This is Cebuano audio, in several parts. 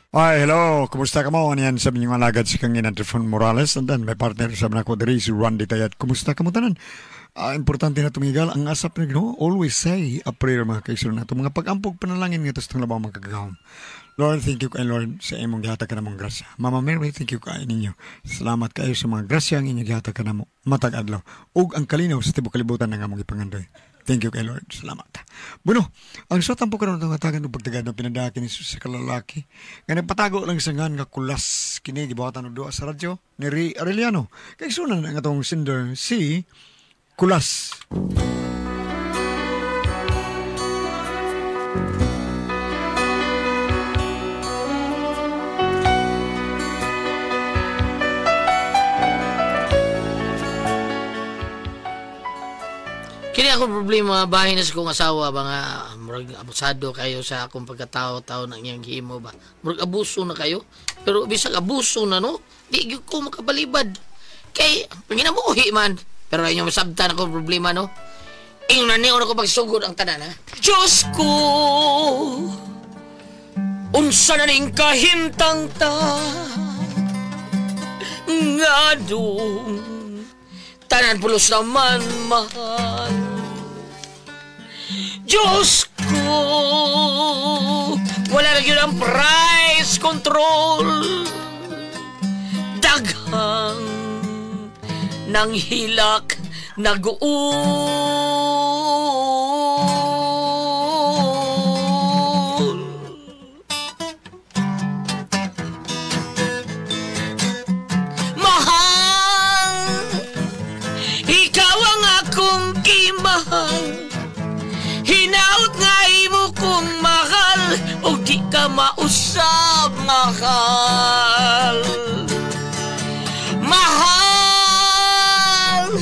Ay, hello. Kumusta ka mo? Yan sa inyong alagad si Kanginan Trifon Morales. And then, may partner sa mga ko diri, si Randy Tayat. Kumusta ka mo tanan? Importante na tumigal. Ang asap na Ginoo, always say a prayer mga kaigsoon nato. Mga pag-ampog panalangin nga sa labaw mga kagahom. Lord, thank you kay Lord sa imong gihatag kanamong grasya. Mama Mary, thank you kay ninyo. Salamat kayo sa mga grasya ang inyong gihatag kanamo matag adlaw. Ug ang kalinaw sa tibuok kalibutan nga among gipangandoy. Thank you kay Lord. Salamat. Bueno, ang sa tampo karon itong hatagan og pagtagad ng pinadaki ni sa kalalaki. Nga nagpatago lang sa ngan nga kulas kini gibuhatan og duha sa radyo ni Ray Arellano. Kay sunan ang atong sender si Kulas. Kini akong problema bahin na sa kong asawa ba nga murag abusado kayo sa akong pagkatao-tao ng iyang gihimo ba. Murag abuso na kayo. Pero bisag abuso na no, di gyud ko makabalibad. Kay panginabuhi man. Pero inyo masabtan akong problema no. Ingon na niyo ako pagsugod ang tanan ha. Diyos ko, unsa na ning kahimtang ta ngadong tanan pulos naman mahal. Diyos ko, wala na yun ang price control. Daghang nang hilak nag-uul. Mahal, ikaw ang akong kimahal. Hinaut nga imo kong mahal, o di ka mausab, mahal. Mahal,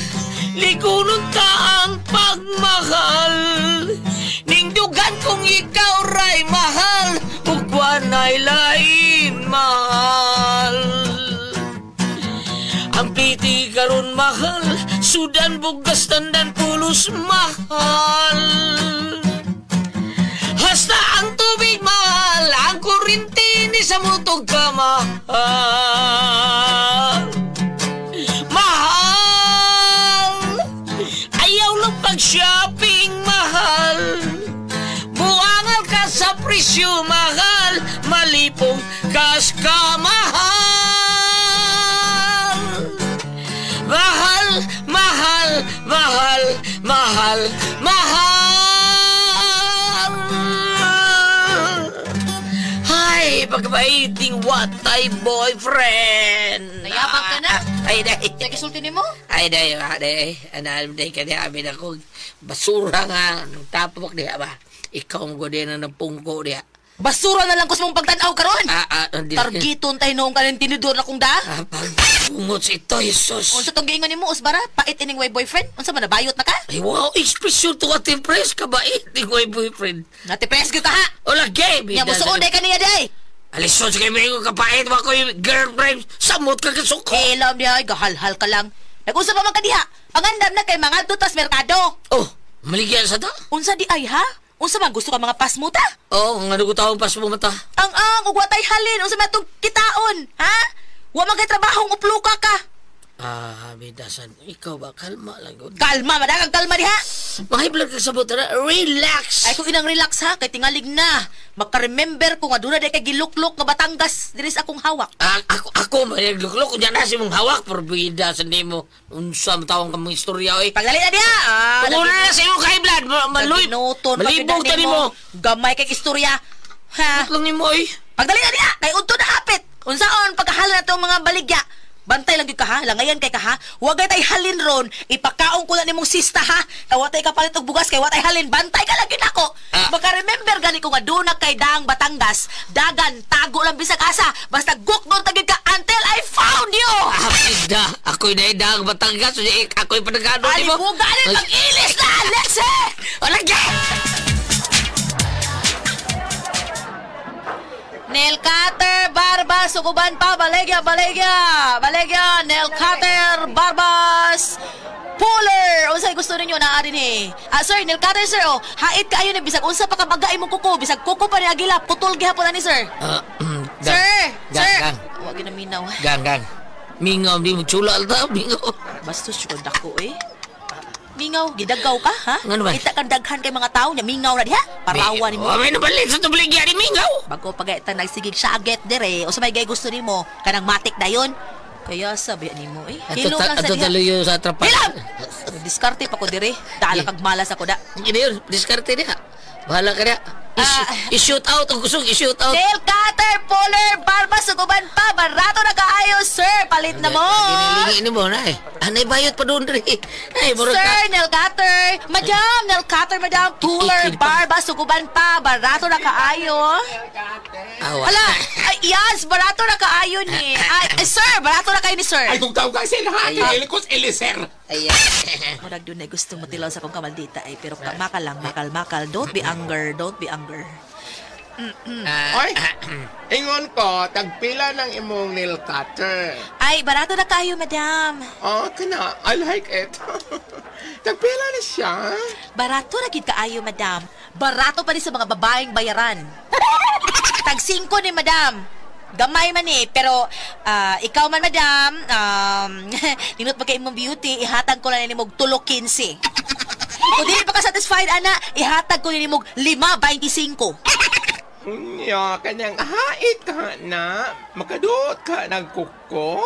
ligunon ta ang pagmahal. Ningdugan kong ikaw ray mahal, ug wanay lain mahal. Ang piti karon mahal, sudan bugas tandan pulos mahal. Hasta ang tubig mahal, ang kuryente ni sa mutog ka mahal. Mahal, ayaw lang pag-shopping mahal. Buangal ka sa presyo mahal, malipong kas ka mahal. Mahal, mahal, mahal, mahal, mahal. Ay, pagkabaiting watay boyfriend. Nayabag ka na? Ay, day. Nagisulti nimo? Ay, day, day. Anal, day, kaya amin ako. Basura nga. Tapok diha ba? Ikaw ang gudi na ng pungko diha. Basura na lang kus mong pagtanaw karon. Targiton tayo noong kanin tinidor na kong da. Pagpungot sa ito, Jesus. Unsa tong giingon nimo, Usbara? Pait ining way boyfriend? Unsa man nabayot na ka? Ay, wow, expression to ate Pres, kabait ning way boyfriend. Nate Pres gyud ka ha. Ola, gay. Nya musuon day kaniya day. Alison sa kay kapait wa ko'y girlfriend. Samot ka kasuko. Eh, lam niya, gahalhal ka lang. Nag-usa pa man ka diha. Pangandam na kay mga dutas merkado. Oh, maligyan sa ta? Unsa di ay ha? Unsa man gusto ka mga pasmuta? Oo, oh, nga nagutawang pasmuta. Ang ug watay halin unsa man tong kitaon, ha? Wa man kay trabahong upluka ka. Ah, bidasan, ikaw ba kalma lang gud. Kalma, madagang kalma diha. Mahiblag ka sa buta, relax. Ay kung inang relax ha, kay tingalig na. Maka-remember ko nga duna day kay giluklok nga Batangas diri sa akong hawak. Ah, ako man nagluklok unya na si mong hawak pero bidasan nimo. Unsa man tawong ka mong istorya oy. Pagdali na diha. Ah, una na sa imong kaiblan, maloy. Malibog ta nimo. Gamay kay istorya. Ha? Lang nimo oy. Pagdali na diha, kay udto na hapit. Unsaon pagkahala na tong mga baligya. Bantay lang gyud ka ha, langayan kay ka ha. Wa gay tay halin ron, ipakaon ko na nimong sista ha. Kay wa tay kapalit og bugas kay wa tay halin, bantay ka lang gyud ako. Maka-remember gani ko nga duna kay Daang Batangas, dagan tago lang bisag asa, basta gukdon ta gyud ka until I found you. Ah, ako'y na Daang Batangas, ako'y panagano nimo. Alibuga ni pag-ilis na, Lexe. Wala gyud. Nail cutter, barbas, sukuban pa, balegya, balegya, balegya, nail cutter, barbas, puller. Unsay gusto ninyo naa dinhi? Ah, sir, nail cutter, sir, oh. Hait kaayo ni bisag unsa pa ka baga imong kuko, bisag kuko pa ni agila, putol gihapon ani, sir. Sir! Gang, Sir! gang. Wa ginaminaw. Gang, gang. Mingaw, di mo chula alta, mingaw. Bastos ko dako eh. Mingaw, gidagaw ka, ha? Ngano ba? Kita kang daghan kay mga tao nya mingaw na diha. Parawa nimo. May nabalit sa tubaligya ni mingaw. Bago pa gayta nagsigig saget dire, o sa may gay gusto nimo kanang matik dayon. Kaya sabi nimo eh. Ato, Hilom lang sa ato diha. taluyo sa atrapan. Hilom! Diskarte pa ko dire. Dala kag malas ako da. Hindi yun, diskarte niya. Bahala ka niya. I-shoot out ang kusog, i-shoot out. Nail cutter, puller, barba, suguban pa, barato na kaayo, sir. Palit na mo. Ginilingi ni mo na eh. Anay bayot pa doon rin. Ay, murag ka. Sir, nail cutter. Madam, nail cutter, madam. Puller, Ikil pa. barba, suguban pa, barato na kaayo. Awa. Hala, ay, yes, barato na kaayo ni. Ay, sir, barato na kayo ni sir. Ay, kung tawag ka sila, ha? Ay, Eliser. Ay, Murag doon ay gusto mo tilaw sa akong kamaldita ay, pero makal lang, makal, makal. Don't be anger, don't be anger. Ay, ingon ko, tagpila ng imong nail cutter. Ay, barato na kayo, madam. Oh, kana, I like it. Tagpila na siya. Barato na gid kaayo, madam. Barato pa rin sa mga babaeng bayaran. Tag 5 ni madam. Gamay man eh, pero ikaw man, madam, ninot pa kay imong beauty, ihatag ko lang nimo og tulo 15. Kung dili pa ka satisfied, ana, ihatag ko nimo og 5.25. Unya, kanyang hait ka na. Makaduot ka ng kuko.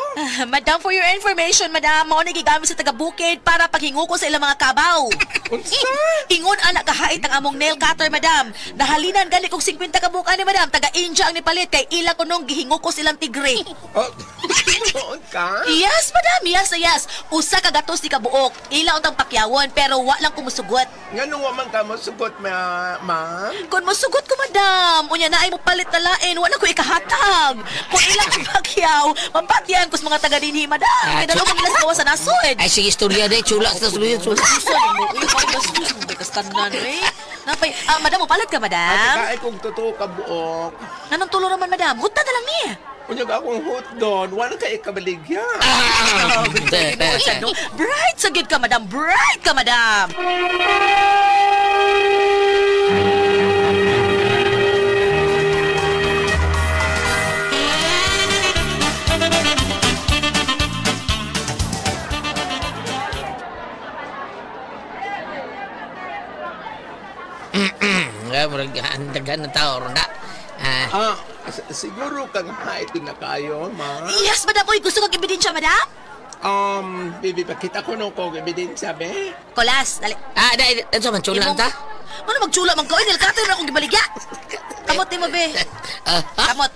Madam, for your information, madam, mao ni gigamit sa taga-bukid para paghinguko sa ilang mga kabaw. Unsa? Ingon anak kahait ang among nail cutter, madam. Nahalinan gani kog 50 ka buka ni madam, taga India ang nipalit kay ila kunong gihinguko silang tigre. Oh, tinuod ka? Yes, madam, yes, yes. Usa ka gatos ni kabuok. Ila untang pakyawon pero wa lang kumusugot. Ngano wa man ka mosugot, ma'am? Kung musugot ko, madam, unya na ay mo palit na lain, wala ko ikahatag. Kung ilang pakyaw, mapatyan ko sa mga taga dinhi, madam. Kay dalo man nila sa gawas sa nasod. Ay, sige, istorya na. Chula sa tuloy. Chula. Napay, madam, mo palit ka, madam? Ate, kaay kong totoo ka buok. Anong tulo naman, madam? Huta na lang niya. Unya ka akong hot doon, wala ka ikabaligya. Bright sa gid ka, madam. Bright ka, madam. Murag ang daghan ng tao ron na. Siguro kang hait na kayo, ma'am. Yes, madam. Uy, gusto kang ebidensya, madam? Bibi, pakita ko nung kong ebidensya, be. Kolas, dali. Dai, ano man, chula ang ta? Ano magchula man ka? Uy, nilkatay na akong gibaligya. Kamot ni mo, be. Kamot.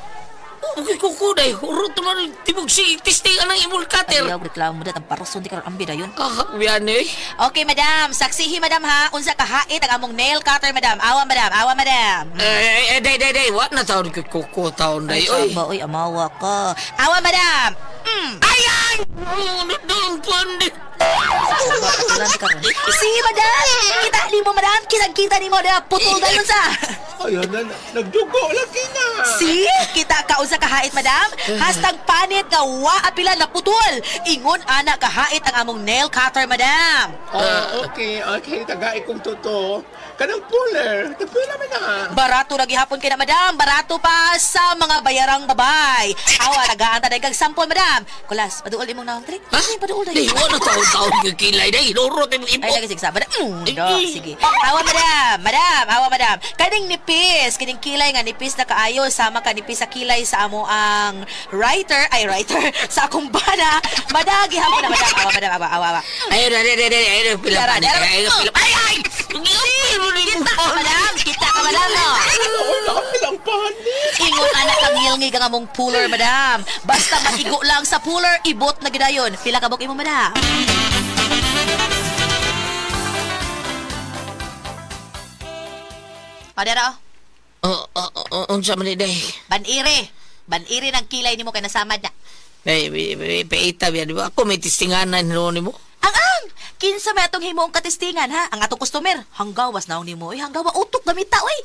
Okay, kuko, day. Hurot naman, tibog si testing ang imong cutter. Ayaw, reklamo mo dat. Ang paroson, di ka ron ambi dayon. Biyan eh. Okay, madam. Saksihi, madam, ha. Unsa kahait ang among nail cutter, madam. Awa, madam. Awa, madam. Day, day, day. What na taon kay kuko taon, day? Ay, saba, oy, amawa ka. Awa, madam. Ay, ay! Doon, Si, madam. Kita ni mo, madam. Kitang-kita ni mo, madam. Putol dayon sa. Ayun na, nagdugo lagi na. Si, kita ka unsa kahait, madam. Hastag panit nga wa apila na putol. Ingon ana kahait ang among nail cutter, madam. Oh, okay, okay. Tagay kong totoo. Kanang puller, tagpila man na. Barato ra gihapon kay na, madam. Barato pa sa mga bayarang babay. Awa, tagaan ta kag sample, madam. Kulas, paduol imong naong trick. Ha? Ay, paduol Day, dayon. wala taon-taon kay kilay, day. Lurot imong ibo. Ay, lagi sige sa. Madam, sige. Awa, madam. Madam, awa, madam. Kaning nipis, kining kilay nga nipis na kaayo, sama ka nipis sa kilay sa amo ang writer, ay writer, sa akong bana. Madam, gihapon na, madam. Awa, madam, awa, awa, awa. Ayun, ay, ay, ay, ay, pila Tara, pa ni. tara. Ay, pila. Ay, ay! Kita ka, madam. Kita ka, madam, no? Wala pilang panit. Ingon anak kang ngilngig ang among puller, madam. Basta maigo lang sa puller, ibot na gidayon. Pila ka buk imo, madam? Padero, Unsa man ni, day? banire. Banire ng kilay nimo kay nasamad na. Day, paita biya, di ba? Ako may tistinganan noon nimo. Ang! Kinsa may atong himoong katistingan, ha? Ang atong customer. Hanggawas naong nimo. Uy, hanggawa utok gamita, uy.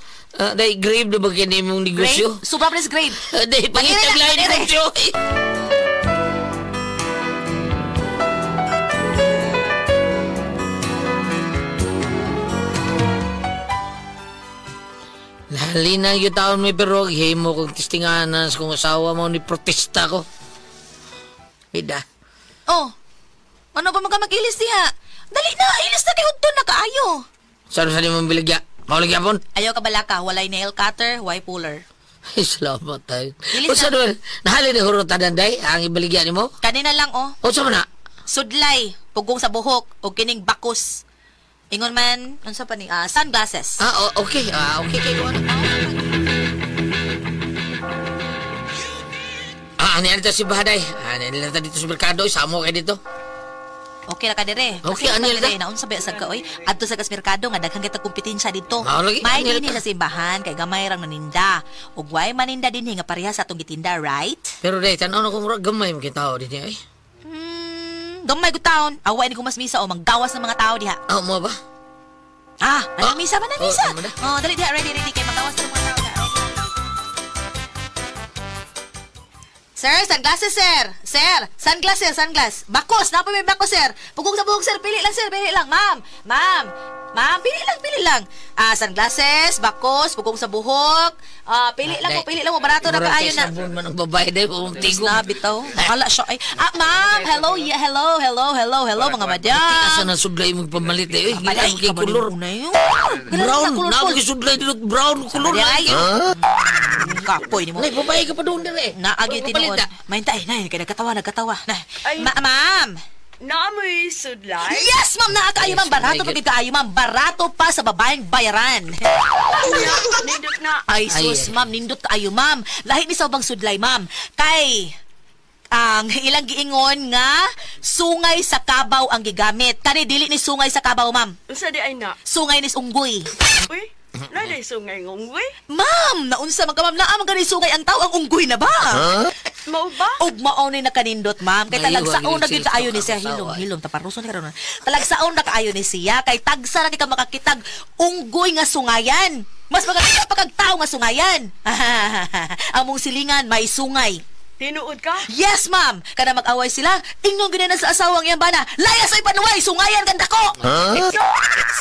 Day, grave na ba kini imong negosyo? Grave? Sobra pa grave. Day, pangitag Banire na, lain banire. negosyo. Gihalina yung taon may pero himo kong testinganan sa kong asawa mo ni protesta ko. Ida. Oh. Ano ba mga mag-ilis diha? Dali na, ilis na kay udto na kaayo. Saan sa mong biligya? Mauligya pon? Ayaw ka balaka, walay nail cutter, way puller. Ay, salamat tayo. Ilis O sa na. doon, nahalin na hurutan day, ang ibaligya ni mo? Kanina lang oh. O sa man na? Sudlay, pugong sa buhok o kining bakos. Ingon man, unsa pa ni sunglasses. Ah, okay. Ah, okay kay ko ano. Ah, ani ta si Bahaday. Ani ta dito sa merkado, samo kay dito. Okay ra ka dire. Okay, Kasi ano ka dire, yun? naunsa ba sa ka oy? Adto sa kas merkado nga daghang kita kompetensya dito. Mao lagi, May ano yun dinhi ta? sa simbahan kay gamay rang naninda. Ug way maninda dinhi nga pareha sa atong gitinda, right? Pero day, tan-aw na ko murag gamay mo tao dinhi ay. Gamay gud taon. Away ni ko mas misa o manggawas ng mga tao diha. Ah, mo ba? Ah, ano Ah. misa man Oh, misa. tama na. Oh, dali diha, ready ready kay manggawas ng mga tao diha. Ready, ready. Sir, sunglasses, sir. Sir, sunglasses, sunglass. Bakos, napa may bakos, sir. Pugong sa buhok, sir. Pili lang, sir. Pili lang, ma'am. Ma'am. Ma'am, pili lang, pili lang. Ah, sunglasses, bakos, pugong sa buhok. Ah, pili lang mo, pili lang mo. Barato na Murag kaayo kay na. sabon man ang babae day, kung tigong. Na bitaw. Akala siya ay. Ah, ma'am, hello, yeah, hello, hello, hello, hello mga madam. Asa na sudlay mong pamalit day. Uy, Palay, gila kay kulor. Brown, na mo sudlay dito brown kulor. Ay, kapoy ni mo. Nay, babae ka pa doon dire. Naagi tinuod. Mainta ay, nay, kay nagkatawa, nagkatawa. Nay. Ma'am. Naamoy sudlay? Yes, ma'am, naa kaayo, ma'am. Barato pa gid kaayo, ma'am. Barato pa sa babaeng bayaran. Nindot na. Ay, sus, Ay, ay. ma'am, nindot kaayo, ma'am. Lahi ni sa ubang sudlay, ma'am. Kay ang ilang giingon nga sungay sa kabaw ang gigamit. Kani dili ni sungay sa kabaw, ma'am. Unsa di ay na? Sungay ni unggoy. Uy, naday sungay ngunggoy? Ma'am, naunsa man ka, ma'am. Naa man gani sungay ang tao ang unggoy na ba? Mao ba? Ug mao ni nakanindot, ma'am. Kay talagsaon na gyud kaayo ni siya. Hilom, hilom, taparuson ni karon. Talagsaon na kaayo ni siya kay tagsa ra kay ka makakitag unggoy nga sungayan. Mas makakita pa kag tao nga sungayan. Among silingan may sungay. Tinuod ka? Yes, ma'am. Kana mag-away sila, ingon gyud na sa asawang iyang bana. Layas ay panuway, sungayan kan dako.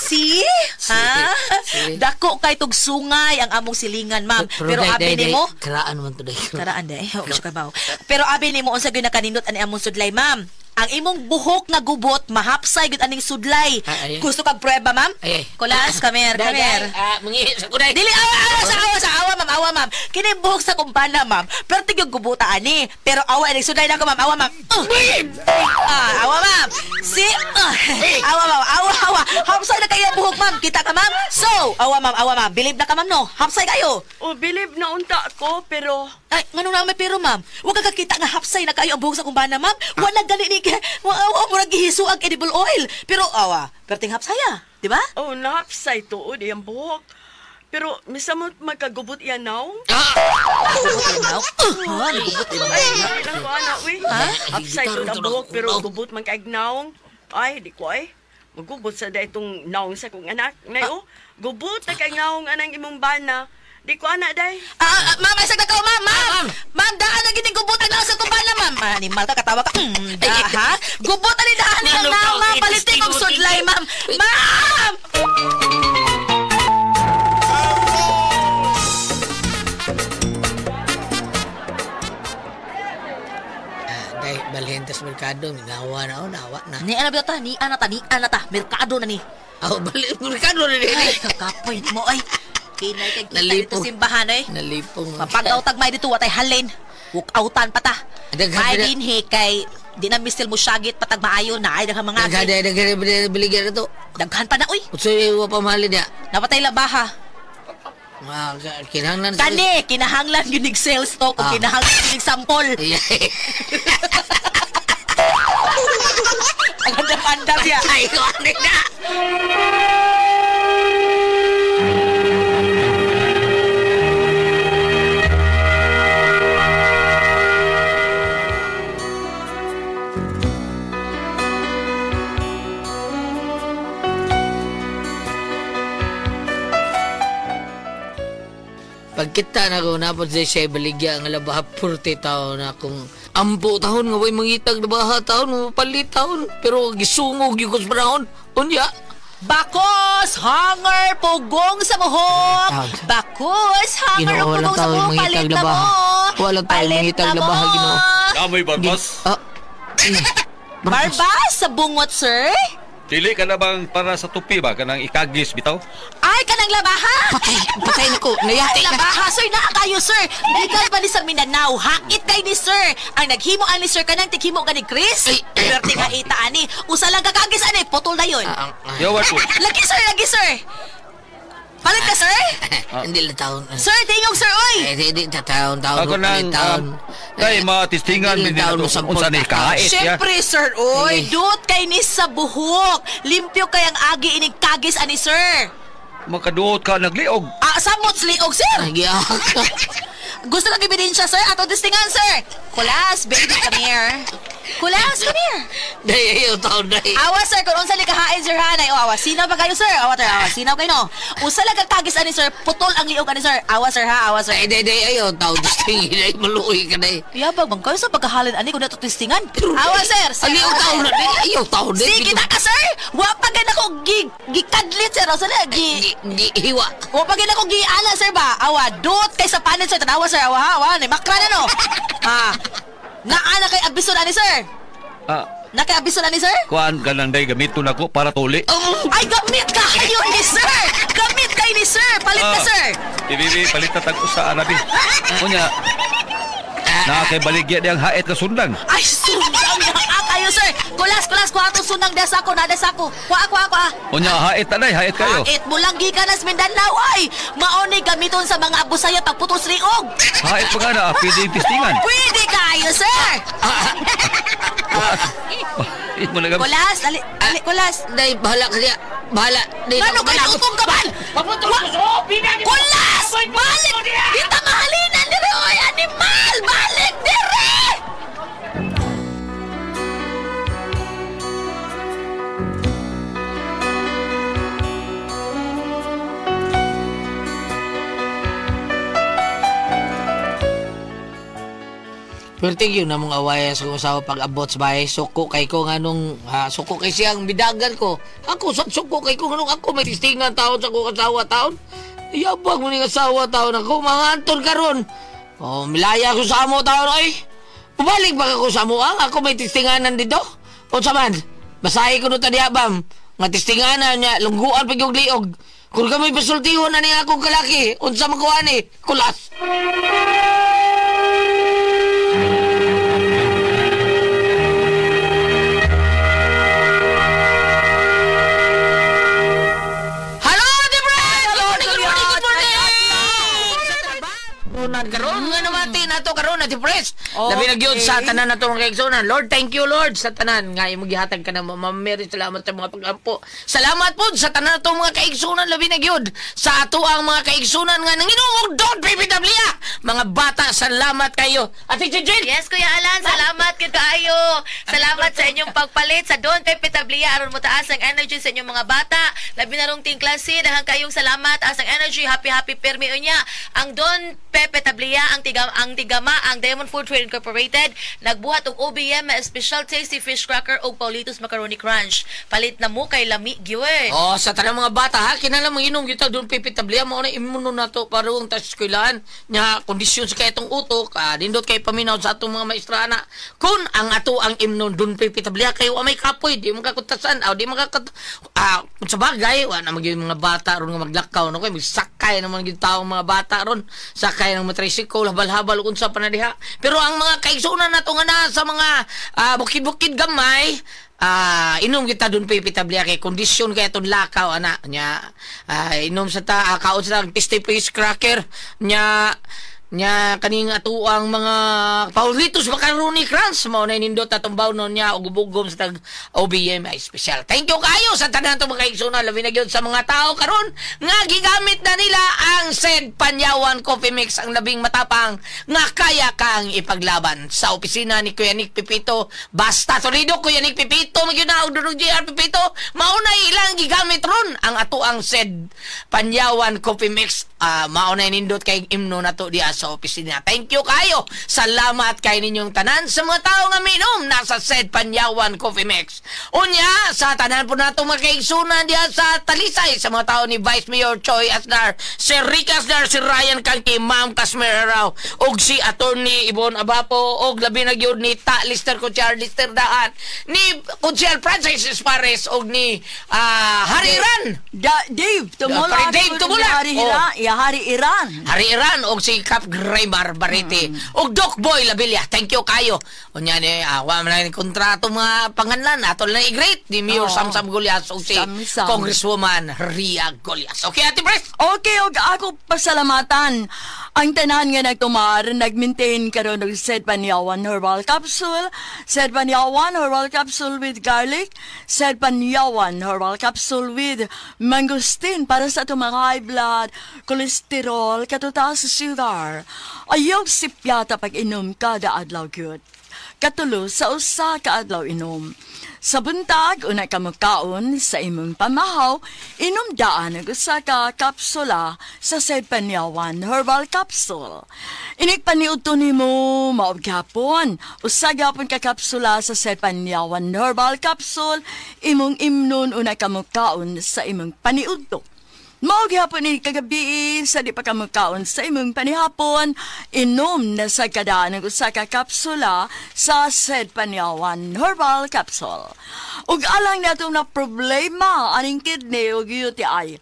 See? Ha? See? Dako kay tug sungay ang among silingan, ma'am. Pero, day, abi day, day, nimo, Karaan man to day. Karaan day. Oh, siya kabaw. Pero abi nimo unsa gyud nakanindot ani among sudlay, ma'am. Ang imong buhok nga gubot mahapsay gyud aning sudlay. Ay, ay. Gusto kag prueba, ma'am? Ay, ay. Kulas, kamer, Day, kamer. day, ah, mangihi sa kuday. Dili awa awa sa awa sa awa ma'am, awa ma'am. Kini buhok sa kumpana, ma'am. Pero tigyo gubuta ani. Pero awa ini sudlay nako, ma'am. Awa ma'am. Ah, awa ma'am. Si awa ma'am, awa awa. Hapsay na kayo buhok, ma'am. Kita ka, ma'am? So, awa ma'am, awa ma'am. Believe na ka, ma'am, no? Hapsay kayo. O, believe na unta ko, pero Ay, ngano na may pero, ma'am? Huwag ka kakita nga hapsay na kayo ang buhok sa kumbana, ma'am. Wala gani ni wa wa murag gihiso ang edible oil. Pero awa, perting hapsay ah, di ba? oh, nahapsay tuod iyang buhok. Pero misamot magkagubot yan now. Ah! Gubot yan now. Ha, nagubot yan. Ay, dili lang ko ana, uy. Ha? Hapsay tuod ang buhok, pero Naong. gubot man kaig naong. Ay, di ko ay. Magubot sa da itong naong sa kong anak. Nay, oh, gubot na kay naong anang imong bana. Di ko ana, day. Ah, ah, ma'am, ay sagda ka, ma'am, ma'am. Ma'am, daan na gining gubot ang sa kumbana, ma'am. Ah, animal ka, katawa ka. Da, ha? Gubot ani daan ang Ano naong, ka, ma'am. Palitin kong sudlay, ma'am. Ma'am! Ah, day, balhin tas merkado, nawa na, oh, nawa na. Ni ana ta, ni ana ta, ni ana ta. Merkado na ni. Oh, bali, merkado na din. Ay, kakapoy mo ay. Kinay kay kita dito Nalipong. simbahan ay. Nalipong. Mapagaw tagmay dito watay halin. Wukautan pa ta. Daghan May pa na- dinhi kay di na mistil mo syagit patag maayo na ay daghang mga Daghan, day, daghan, daghan, baligya na to. Daghan pa na uy. Usoy, wa pa mahalin niya. Napatay labaha. Ah, kinahanglan. Kani kinahanglan gyud nig sales talk o Ah. kinahanglan gyud nig sample. Ay, ay. Ang andam-andam ya. Ay, ko, ano na. Pagkita na ko, napod siya baligya ang labaha, purte taon na kung ampo taon nga way mangitag labaha taon, mapalit taon, pero gisungog yung ko sa panahon. Unya, Bakos, hanger, pugong sa buhok. Bakos, hanger, Ginoo, pugong sa buhok. Palit na mo. Walang tao mangitag labaha, Ginoo. Namoy barbas. Barbas sa bungot, sir? Dili ka na bang para sa tupi ba? Kanang ikagis, bitaw? Ay, kanang labaha! Patay na ko. Nayati na. Labaha, sir. Naa kayo, sir. Gikan pa ni sa Mindanao. Hakit kay ni sir. Ang naghimo ani sir kanang tighimo ka ni Chris. Perte nga ita ani. Usa lang kakagis ani. Putol na yun. Yawa po. Lagi, sir. Lagi, sir. Palit ka, sir? Hindi lang taon. Sir, tingog, sir, oy! Hindi, taon, taon. Ako nang, kay matistingan, hindi na ito kung saan ikahait. Siyempre, sir, oy! Dut kay ni sa buhok. Limpyo kay ang agi inig kagis ani, sir. Makaduot ka, nagliog. Ah, samot liog, sir! Gusto kang ebidensya, sir? Ato tistingan, sir! Kulas, baby, come here. Kulas, come here. Day, ayaw taon, day. Awa, sir, kung unsa ni kahain, sir, hanay. O, awa, sinaw pa kayo, sir. Awa, sir, awa, sinaw kayo, no. Usa lang ang kagis, ani, sir. Putol ang liog, ani, sir. Awa, sir, ha, awa, sir. Day, day, day, ayaw taon. Tistingin, ay, maluoy ka, day. Yabag, bang kayo sa pagkahalin, ani, kung nato tistingan. Awa, sir. Sir, Ayaw taon na, day. Ayaw taon, day. Sige na ka, sir. Wa pa gid ako gikadlit, sir. O, sir, hiwa. Wa pa gid ako giana, sir, ba? Awa, dot kay sa panit, sir. Tanawa, sir. Awa, ha, awa. Makra na, no. Ha. Naa na kay abison ani, sir. Na kay abison ani, sir? Kuan ka lang, day. Gamiton ako para tuli. Ay, gamit ka kayo ni sir! Gamit kay ni sir! Palit ka, sir! Ibibi, palit na tag-us sa Arabi. Kunya, na kay baligya diyang hait ka sundang. Ay, sundang na kayo, sir! Kulas, kulas, kuha itong sundang desa ko, nades ako. Kuha, kuha, kuha. Kunya, hait na, day. Hait kayo. Hait mo lang, gikan na sa Mindanao, ay! Mauni gamiton sa mga abusaya pagputos liog. Hait pa ka na, pwede yung tistingan. Pwede kayo, sir! Kulas, ali, ali, kulas. Day, bahala ka niya. Bahala. Ano kayo tutong ka ba? Kulas! Balik! Kita mahalinan dire, oy, animal! Balik dire! Pero tingin na mong awaya sa kong asawa pag abot sa bahay. Suko kay ko nga nung, suko kay siyang bidagan ko. Ako, sa suko kay ko nga nung ako may tistingan taon sa kong asawa taon. Yabag mo ning asawa taon ako, mga anton karon. Oh, milaya ko sa amo taon, ay. Pabalik ba ako sa amo, ang? Ako may tistinganan dito. O sa man, basahi ko no tadiyabam. Nga tistinganan niya, lungguan pag yung liog. Kung kami pasultihon na niya akong kalaki, unsa makuha ni, kulas. Karon nga namati nato karon na depressed. Labi na gyud sa tanan nato mga kaigsuonan. Lord, thank you Lord sa tanan nga imong gihatag ka na Ma'am Mary. Salamat sa mga pag-ampo. Salamat pod sa tanan nato mga kaigsuonan. Labi na gyud sa ato ang mga kaigsuonan nga nanginom og Don Pepe Tablia. Mga bata, salamat kayo. Ate Jejel. Yes, Kuya Alan, salamat gyud kaayo. Salamat sa inyong pagpalit sa Don Pepe Tablia aron mo taas ang energy sa inyong mga bata. Labi na rong ting klase, daghang kayong salamat taas ang energy. Happy happy permi unya. Ang Don Pepe Tablia ang tigama ang Diamond Food Trade Incorporated nagbuhat og OBM special tasty fish cracker og Paulitos Macaroni Crunch. Palit na mo kay lami gyud. Oh, sa tanang mga bata ha, kinahanglan manginom gyud ta Don Pepe Tablia mao na imuno nato parang tas eskwelahan nya kondisyon sa kay atong utok, nindot kay paminaw sa atong mga maestrana. Kun ang ato ang imnon Don Pepe Tablia kayo amay kapoy, di mo kakutasan, aw di makakut sa bagay wa na magyud mga bata ron nga maglakaw no kay magsakay naman gyud tawo mga bata ron, sakay ng tricycle, habal-habal unsa pa na diha. Pero ang mga kaigsuonan nato nga na sa mga bukid-bukid gamay, inom kita Don Pepe Tablia kay kondisyon kay aton lakaw ana nya, inom sa ta kaon sa tasty fish cracker nya nya kaning atuang mga Paulitos Macaroni Crunch mao na nindot atong bawnon niya og gubugom sa tag OBM ay special. Thank you kayo sa tanan atong mga kaigsuonan, labi na gyud sa mga tao karon nga gigamit na nila ang said Panyawan Coffee Mix, ang labing matapang nga kaya kang ipaglaban. Sa opisina ni Kuya Nick Pipito, basta solido Kuya Nick Pipito magyud na og durog JR Pipito, mao na ilang gigamit ron ang atuang said Panyawan Coffee Mix. Mao na nindot kay imno nato diha sa opisina. Thank you kayo. Salamat kay ninyong tanan sa mga tao nga minom nasa Sed Panyawan Coffee Mix. Unya sa tanan po nato mga kaigsunan diha sa Talisay, sa mga tao ni Vice Mayor Choi Asnar, si Rick Asnar, si Ryan Kangki, Ma'am Kasmer Araw, og si Attorney Ibon Abapo, og labi na gyud ni Ta Lister Kuchar Lister Daan, ni Kuchar Francis Espares, og ni Hari Iran. Dave Tumula. Dave Tumula. Hari Iran. Oh. Hari Iran. Hari Iran og si Cap Graymar Barete og Doc Boy Labilia. Thank you kayo. Unya ni wa man na kontrato mga panganlan ato na i-great ni Mayor Samsam Golias og si Samsam. Congresswoman Ria Golias. Okay, Ate Pres. Okay, og ako pasalamatan ang tanan nga nagtumar, nag-maintain karon og Sed Panyawan Herbal Capsule, Sed Panyawan Herbal Capsule with garlic, Sed Panyawan Herbal Capsule with mangosteen para sa atong mga high blood, cholesterol, katutas sa sugar. Ayaw sipyata pag-inom kada adlaw gyud. Katulo sa usa ka adlaw inom. Sa buntag, una ka mukaon sa imong pamahaw, inom daan ang usa ka kapsula sa Sed Panyawan Herbal Capsule. Inig paniudto nimo maog gihapon, usa gihapon ka kapsula sa Sed Panyawan Herbal Capsule, imong imnon una ka mukaon sa imong paniudto. Mao gihapon ni kagabi sa di pa ka mukaon sa imong panihapon, inom na sa kadaan ang usa ka kapsula sa Sed Panyawan Herbal Capsule. Ug alang nato na problema aning kidney ug UTI.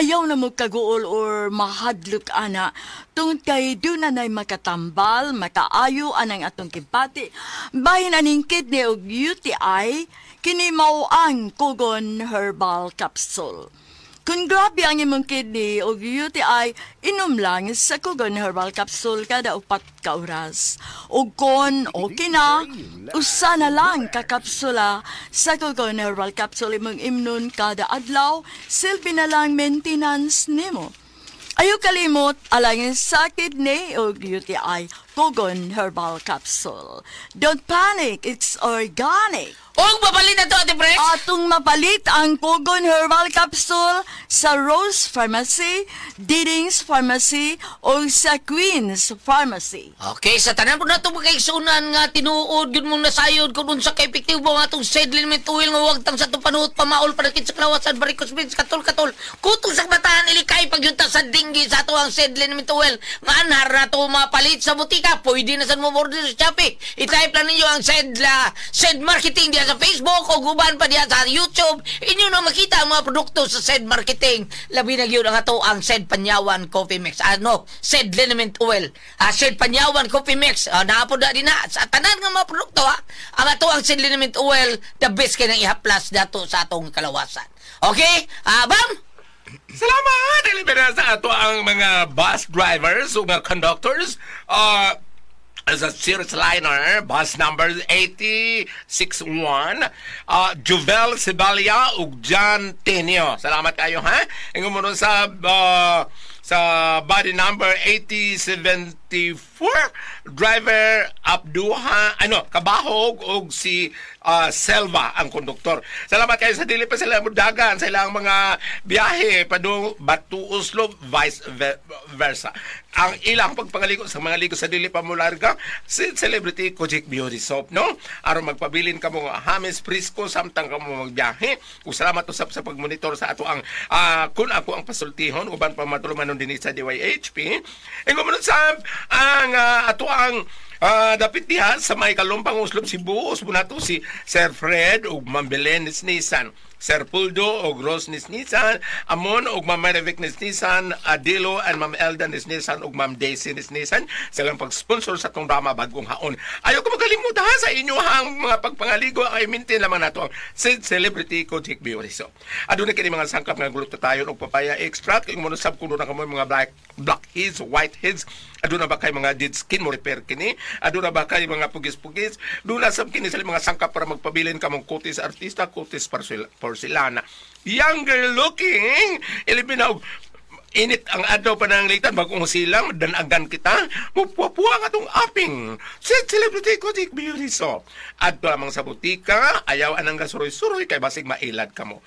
Ayaw na mo kaguol or mahadlok ana tungod kay doon na na'y makatambal, makaayo anang atong kibati. Bahin aning kidney ug UTI, kini mao ang Kugon Herbal Capsule. Kung grabe ang imong kidney o UTI, inom lang sa Kugon Herbal Capsule kada 4 ka oras. O kon okay na, usa na lang ka kapsula sa Kugon Herbal Capsule imong imnon kada adlaw, silbi na lang maintenance nimo. Ayaw kalimot, alangin sa kidney o UTI, Kugon Herbal Capsule. Don't panic, it's organic. Og mapalit na to, Ate Pres. Atong mapalit ang Kugon Herbal Capsule sa Rose Pharmacy, Didings Pharmacy o sa Queen's Pharmacy. Okay, sa tanan po nato mga kaigsunan nga tinuod gyud mong nasayod kung unsa ka epektibo ang atong sedlin may tuwil nga wag tang sa atong panuot pamaol panakit sa kalawasan varicose veins katol-katol kutong sa kabataan ilikay pagyunta sa dinggi sa ato ang sedlin may tuwil nga anhar na to mapalit sa butika, pwede na sad mo order sa Shopee. I-type lang ninyo ang Sed Marketing diya sa Facebook o guban pa diya sa YouTube. Inyo na makita ang mga produkto sa Sed Marketing. Labi na gyud ang ato ang Sed Panyawan Coffee Mix. Ano? Sed Liniment Oil. Sed Panyawan Coffee Mix. Naapod na din na. Sa tanan nga mga produkto ha. Ang ato ang Sed Liniment Oil, the best kay nang ihaplas dato sa atong kalawasan. Okay? Bam! Salamat! Ilibera sa ato ang mga bus drivers o mga conductors. Sa Cirrus Liner, bus number 8061, Juvel Sibalia ug John Tenio. Salamat kayo, ha? Ingon mo sa body number 8074, driver Abduha, Kabahog og si Selva ang konduktor. Salamat kayo sa dili pa sila mudagan sa ilang mga biyahe padung Batu Oslo vice versa. Ang ilang pagpangaligo sa mga ligo sa dili pa mularga si Celebrity Kojik Beauty Soap, no? Aron magpabilin kamo nga Hames Prisco samtang kamo magbiyahe. Ug salamat usab sa pagmonitor sa ato ang kun ako ang pasultihon uban pa matulumanon dinhi sa DYHP. Ingon mo sab ang ato ang dapit diha sa may Kalumpang Oslob Cebu, usbo nato si Sir Fred ug Ma'am Belen Nisnisan, Sir Puldo og Rose Nisnisan, Amon og Ma'am Marivic Nisnisan, Adilo and Ma'am Elda Nisnisan og Ma'am Daisy Nisnisan silang pag-sponsor sa atong drama Bagong Haon. Ayaw ko magkalimut ha sa inyo ang mga pagpangaligo ay mintin lamang nato ang Celebrity Kojik Beauty Soap. Aduna kini mga sangkap nga glutathione og papaya extract ing mo sab kuno na kamo mga blackheads, whiteheads, aduna ba kay mga dead skin mo repair kini, aduna ba kay mga pugis-pugis, duna sab kini sa mga sangkap para magpabilin kamong kutis artista, kutis porcelana. Younger looking, ilibinaw init ang adlaw pa ng litan bagong silang danagan kita mupuapuha nga atong aping sa Celebrity Kojik Beauty Soap. Adto lamang sa butika, ayaw anang gasuroy-suroy kay basig mailad kamo.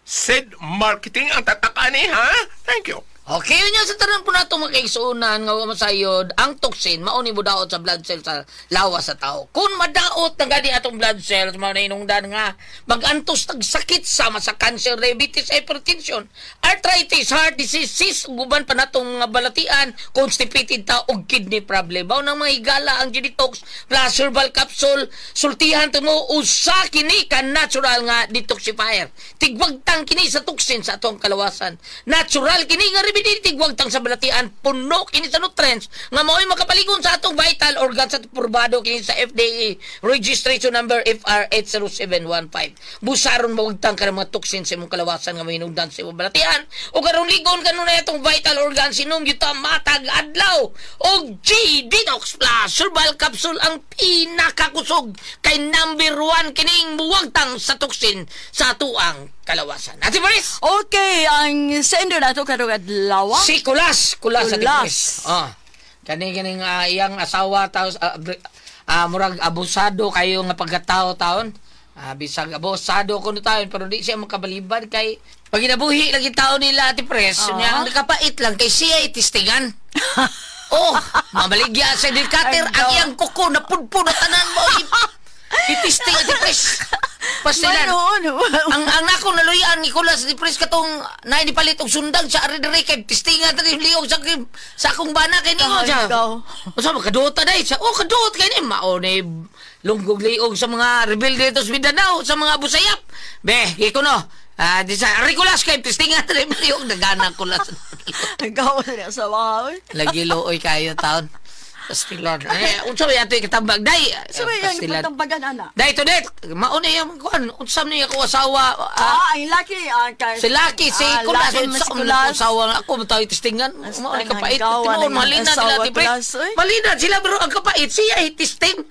Sed Marketing ang tatakani ha. Thank you. Okay, yun yan sa tanan po nato mga kaigsuonan nga wa masayod, ang toxin mao ni mudaot sa blood cells sa lawas sa tao. Kung madaot na gani atong blood cells, mao na inungdan nga magantos tag sakit sama sa cancer, diabetes, hypertension, arthritis, heart disease, cyst, guban pa natong mga balatian, constipated ta og kidney problem. Mao nang mga higala ang Genetox plus herbal capsule, sultihan to mo usa kini ka natural nga detoxifier. Tigwagtang kini sa toxin sa atong kalawasan. Natural kini nga remedy, tigwagtang sa balatian, puno kini sa nutrients nga mao'y makapaligon sa atong vital organs at probado kini sa FDA registration number FR80715. Busaron mawagtang ka ng mga toxin sa imong kalawasan nga mahinungdan sa imong balatian o karon ligon kanunay atong vital organs, inom yuta matag adlaw og G Detox Plus Herbal Capsule, ang pinakakusog kay number 1 kining muwagtang sa toxin sa atuang kalawasan. Ate Maris! Okay, ang sender nato karong adlaw. Si Kulas, Kulas, Ate Kulas. Maris. Oh. Kani kining iyang asawa taos murag abusado kayo nga pagkatao taon. Bisag abusado kuno taon pero di siya makabaliban kay pag ginabuhi lagi tao nila, Ate Pres, niya ang nakapait lang kay siya itistingan. Oh, mabaligya sa dilkater ang iyang kuko na pudpud na tanan mo. Itisting, Ate Pres. Pastilan. Mayroon. Ang nako naluyan ni Kulas ni Pres katong naay ni palit og sundang sa ari diri kay tistingan ta liog sa akong bana kay ningo siya. Ikaw. Unsa ba kaduot ta day? Siya, oh kaduot kay ni mao ni lunggog liog sa mga rebelde dito sa Mindanao, sa mga Abu Sayyaf. Be, giko no. Di sa Ricolas kay tistingan ta liog nagana Kulas. Ikaw na sa mga. Lagi luoy kayo taon. Pastilan. Eh, unsa may ato ikatambag day? Sa may ang Pastilan. ipatambagan, ana. Day to det. Mao na yung kuan. Unsa ni ako asawa? Ang laki. Si Lucky, si Kulas, Lucky, sa si Kulas. asawa nga ako, mataw itistingan. Mao ni kapait. hanggawa Tinuod, ng malina asawa, nila, ti pre. Kulas, oy. Malina sila, pero ang kapait, siya itisting.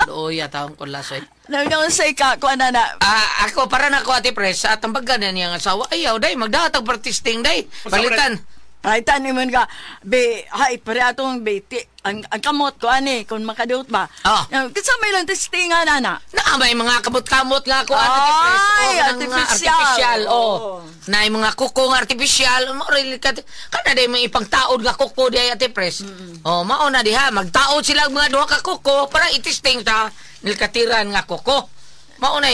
Luoy, taong Kulas, oy. Nang sa ika, kuan na na. Ako, para na ako, Ate Pres, sa tambagan na niyang asawa, ayaw, day, magdatag partisting, day. Palitan. Palitan ni man ka, be, hay, pare atong be, ti, ang kamot ko, ani, kung makadot ba. Kasi may lang testingan, ana. Na, may mga kamot-kamot nga ako, Ate Pres. Ay, Oh, kanang mga artificial. artificial, oh. Oo. Na yung mga kuko nga artificial, mao rin ka, kana day mga ipangtaod nga kuko di ay, Ate Pres. Oh, mao na diha, magtaod sila og mga duha ka kuko para itisting sa nilkatiran nga kuko. Mao na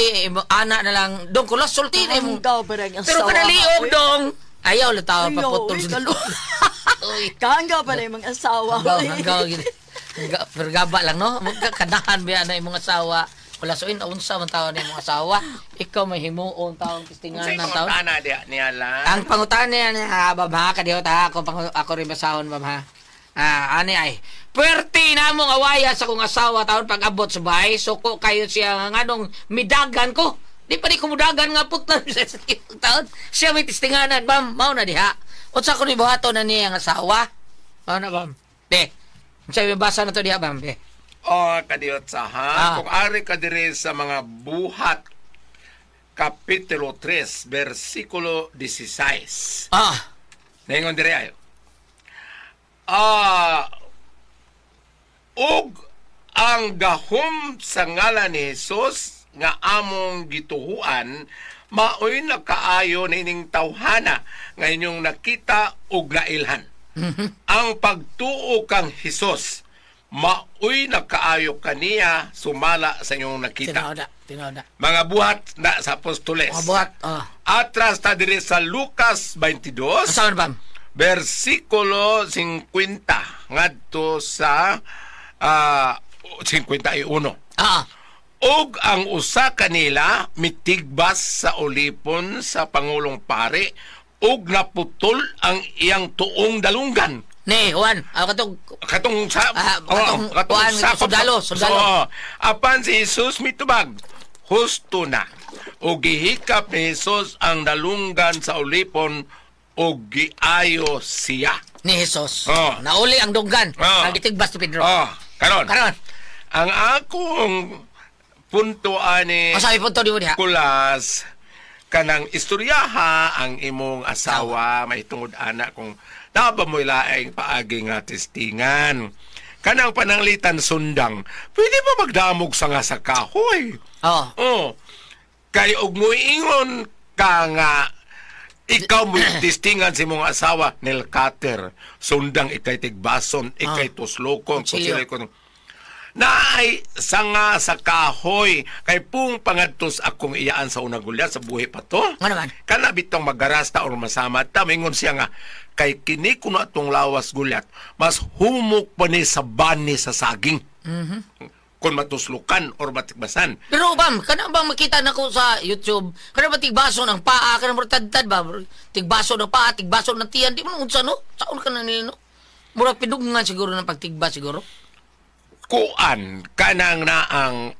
ana na lang dong kulas sulti na imong. Hanggaw pa rin ang Pero asawa. kana liog dong. Ayaw la tao Ayaw, paputol. uy, Uy. Kahanggaw pa rin mga asawa. Hanggaw, hanggaw gid. Hanggaw, pero gaba lang no. Magkakanahan ba na imong asawa. Wala so in unsa man taon ni imong asawa. Ikaw may himuon taong tistingan Unsay ng taon. pangutana diha niya lang? Ang pangutana niya ha, bab ha, kadiho ta ako pang, ako rin basahon bab ha. Ani ay. Puwerte na mong awaya sa kong asawa taon pag abot sa bahay. Suko kayo siya nga nganong midagan ko. Di pa di ko mudagan nga putlan sa taon. Siya may tistinganan, bam, mao na diha. Unsa ko ni buhaton na niya ang asawa? Mao na bam. Be. Unsa may basa na to diha bam, be. Oh, kadiyot sa ha. Kung ari ka diri sa mga buhat Kapitulo 3, versikulo 16. Naingon diri ayo. Og ang gahom sa ngalan ni Jesus nga among gituhuan maoy nakaayo nining tawhana nga inyong nakita ug nailhan. Ang pagtuo kang Hesus maoy nakaayo kaniya sumala sa inyong nakita. Tinuod na, tinuod na. Mga buhat na sa apostoles. Mga buhat, Atras ta diri sa Lucas 22. Asa man, Pam? Versikulo 50 ngadto sa 51. Og ang usa kanila mitigbas sa ulipon sa pangulong pare og naputol ang iyang tuong dalunggan. Ni Juan, katong katong sa katong katong Juan, sakop sundalo, sa- sundalo. Oo. Apan si Jesus mitubag, husto na. Og gihikap ni Jesus ang dalunggan sa ulipon og giayo siya. Ni Jesus. Nauli ang dunggan. Ang gitigbas ni Pedro. Karon. Karon. Ang akong punto ani Ang sabi punto ni mo diha? Kulas kanang istoryaha ang imong asawa may tungod ana kung naba mo ilaing paagi nga testingan. Kanang pananglitan sundang, pwede ba magdamog sa nga sa kahoy? Oo. Kay og muingon ka nga Ikaw mo testingan si mong asawa nail cutter, sundang ikay tigbason, ikay tuslokon, Kutsilyo. kutsilyo. Naay sanga sa kahoy kay pung pangadtos akong iyaan sa unang gulya sa buhi pa to. Nga naman? Kana bitong magarasta or masama ta mingon siya nga kay kini kuno atong lawas gulyat mas humok pa ni sa bani sa saging. Kung matuslukan or matikbasan. Pero bam, kana bang makita nako sa YouTube, kana ba tigbaso ng paa, kana ba tadtad ba? Tigbaso ng paa, tigbaso ng tiyan, di mo unsa no? Saon ka na nila no? Murag pinugngan siguro ng pagtigba siguro. Kuan kanang naang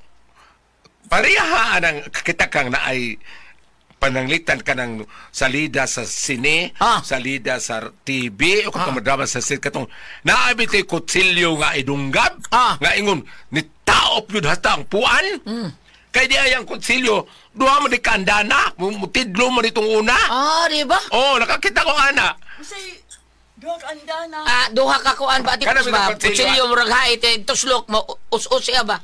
pareha ang kita kang naay pananglitan kanang salida sa sine, salida sa TV, o katong madrama sa sine, katong naabi kay kutsilyo nga idunggab, nga ingon, ni taop yun hasta ang puan. Kay di ay ang kutsilyo, duha mo di kandana, mutidlo mo ditong una. Ah, di ba? Oo, nakakita ko ana. Kasi, duha ka andana. Ah, duha ka kuan ba? Ati Kana ba? bitong kutsilyo, Kutsilyo murag hait, eh, tuslok mo, us-us siya ba?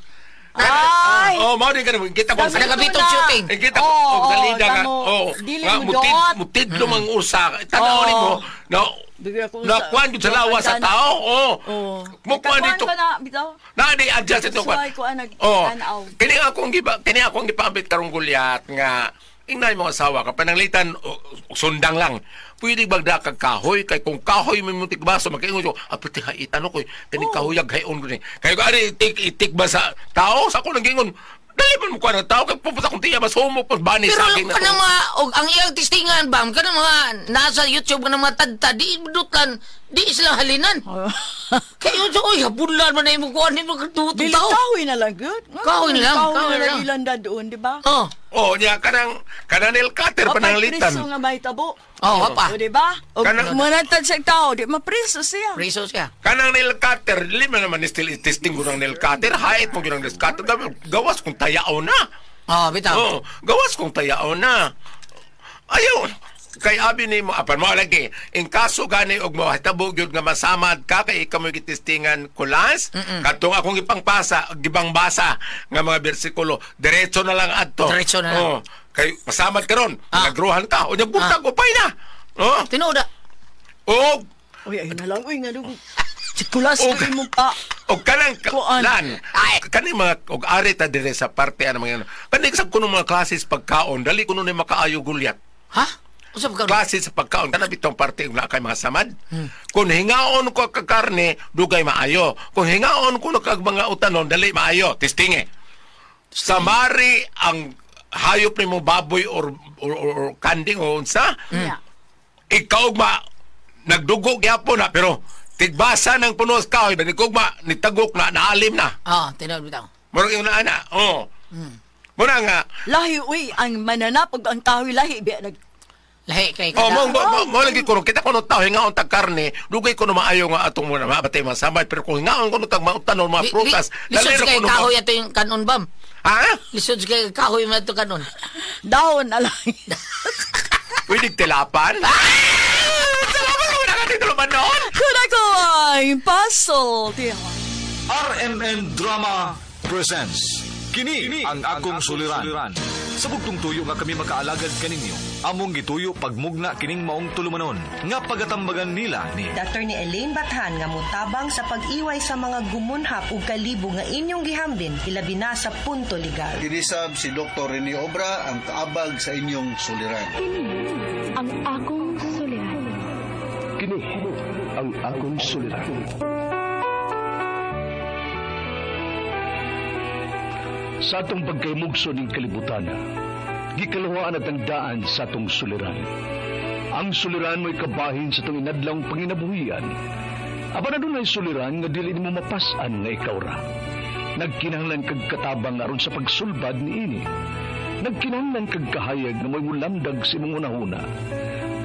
Ay! Oh, mao din ka kita ko. Kana kabitong shooting. Eh, kita ko Oo, og salida nga. tamo. Oo. Dili Nga mo mutid doot. mutidlo mang usa. Tanaw Oo. nimo. No. Bigla ko Na kuan jud sa lawas sa tao. Oo. Oo. Mo kuan Kakuan dito. pa na, bitaw. Na di adjust ito kuan. Suway ko ang Oh. nag-tanaw. Kini akong giba, kini akong gipaambit karong gulyat nga ingay mo asawa ka pananglitan sundang lang. Pwede bagda kag kahoy kay kung kahoy may muntik baso makaingon ko apiti haitan ko kini kahoyag hayon ko ni. Kay ari itik itik ba sa tao sa ako nang dali man mo kuan ang tao kay pupunta kong tiya mas homo pa bani Pero sa akin na kanang to. mga og ang iyang testingan bam kanang mga nasa YouTube kanang mga tadta di dutan di sila halinan. Kayo so oy habulan man na imong kuan nimo kadutong Dili tao. kahoy na lang, good. Kahoy na lang, Kahoy kahoy na na lang lang. ilan na doon, di ba? Oh. Oh, niya kanang kanang nail cutter Wapay pananglitan. preso nga may tabo. Oh, wapa. O, di ba? O, Kanang- manatad sa tao, di mapreso siya. Preso siya. Kanang nail cutter, dili man naman ni still testing ko ng nail cutter, hait mo gyud ang nail cutter, gawas kung tayao na. Oh, bitaw. Oh, gawas kung tayao na. Ayaw, kay abi ni mo apan mo lagi in kaso gani og mohatabo gyud nga masamad ka kay ikaw mo gitestingan kulas katong akong gipangpasa gibangbasa nga mga bersikulo diretso na lang adto. Diretso na lang. Oh, kay masamad karon nagruhan ka unya buntag upay na. Oh, Tinuod. og Uy, ayun na lang. Uy, nga dugo. Sikulas Og- ko mo pa. og kanang Kuan. lan kani mga og ari ta dire sa parte ana mga kani sa kuno mga classes pagkaon dali kuno ni makaayo gulyat. Ha? Unsa ba Klase sa pagkaon kana bitong parte og naa kay mga samad. Kung hingaon ko kag karne dugay maayo. Kung hingaon ko kag mga utanon dali maayo. Testinge. Samari ang hayop nimo baboy or kanding o unsa. Yeah. Ikaw ma nagdugo gyapon na pero tigbasa ng puno sa kahoy ba nitagok na naalim na. Ah, tinuod bitaw. Murag yung na ana. Oh. Muna nga Lahi, uy, ang mananap ug ang kahoy lahi, biya nag... Lahi kay Oh, kada. mo lagi kuno kita kuno tao hingaon tag karne, dugay kuno maayo nga atong muna mabatay masamad pero kung hingaon kuno tag mautanon mga prutas, Lisod ra kay kuno kahoy ato yung kanon bam. Ha? Lisod kay kahoy man ato kanon. Dahon na lang. Pwede tilapan? Ah! Salamat ko na ka noon. Kuna ko ay puzzle. Tiyan. RMN Drama presents Kini ang akong suliran. Sa bugtong tuyo nga kami makaalagad kaninyo, among gituyo pagmugna kining maong tulumanon nga pagatambagan nila ni Dr. ni Elaine Bathan nga motabang sa pag-iway sa mga gumunhap ug kalibo nga inyong gihambin ilabi na sa punto legal. Kinisab si Dr. Rene Obra ang kaabag sa inyong suliran. Kini ang akong suliran. Kini ang akong suliran. Sa atong pagkaymugso ning kalibutan, gikaluhaan at ang daan sa atong suliran. Ang suliran mo'y kabahin sa atong inadlawng panginabuhian. Apan adunay suliran nga dili nimo mapas-an nga ikaw ra. Nagkinahanglan kag katabang aron sa pagsulbad niini. Nagkinahanglan kag kahayag nga mo'y mulamdag sa imong hunahuna.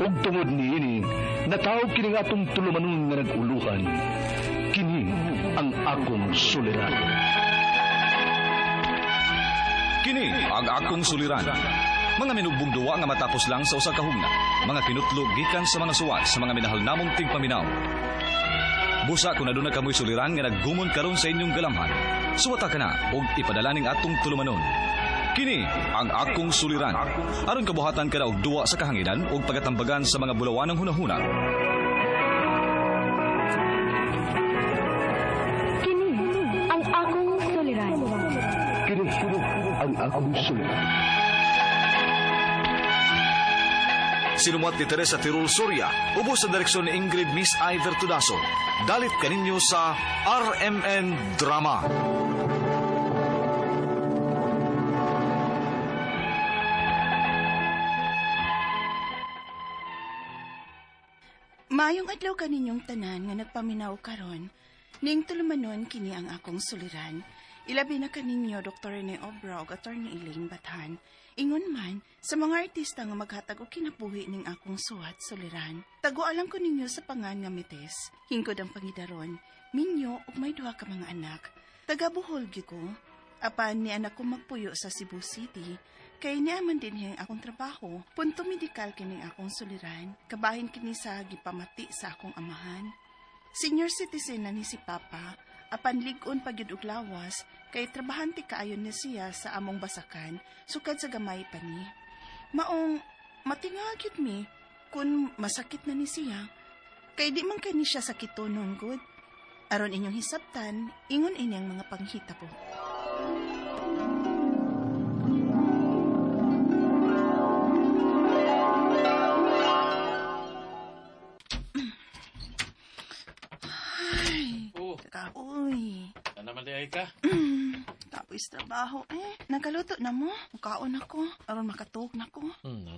Ug tungod niini, natawag kini nga atong tulumanon nga nag-uluhan. Kini ang akong suliran. Kini ang akong suliran. Mga minugbong duwa nga matapos lang sa usa ka hugna. Mga kinutlog gikan sa mga suwat sa mga minahal namong tigpaminaw. Busa kung aduna kamoy suliran nga naggumon karon sa inyong galamhan. Suwata ka na og ipadala ning atong tulumanon. Kini ang akong suliran. Aron kabuhatan kada og duwa sa kahanginan ug pagatambagan sa mga bulawanang hunahuna. Kini ang akong suliran. Kini ang akong suliran. Sinumuat ni Teresa Tirul Soria, ubos sa direksyon ni Ingrid Miss Iver Tudaso. Dalit kaninyo sa RMN Drama. Maayong adlaw kaninyong tanan nga nagpaminaw karon. Ning tulumanon kini ang akong suliran. Ilabi na kaninyo Dr. Rene Obra ug Attorney Elaine Bathan. Ingon man sa mga artista nga maghatag og kinabuhi ning akong suwat suliran. Tago-alam ko ninyo sa pangan nga mites. Hingkod ang pangidaron, minyo ug may duha ka mga anak. Taga Bohol gyud ko. Apan ni anak ko magpuyo sa Cebu City, kay niaman din hiyang akong trabaho, punto medikal kining akong suliran, kabahin kini sa gipamati sa akong amahan. Senior citizen na ni si Papa, apan lig-on pa gyud og lawas, kay trabahante kaayon ni siya sa among basakan, sukad sa gamay pa ni. Maong matinga gyud mi kun masakit na ni siya, kay di man kani siya sakitonon gud. Aron inyong hisabtan, ingon ini ang mga panghitabo. Ay, Oh. kaoy. Ano man di ay ka? Tapos trabaho eh. Nagaluto na mo. Mukaon ako. Aron makatuog na ko.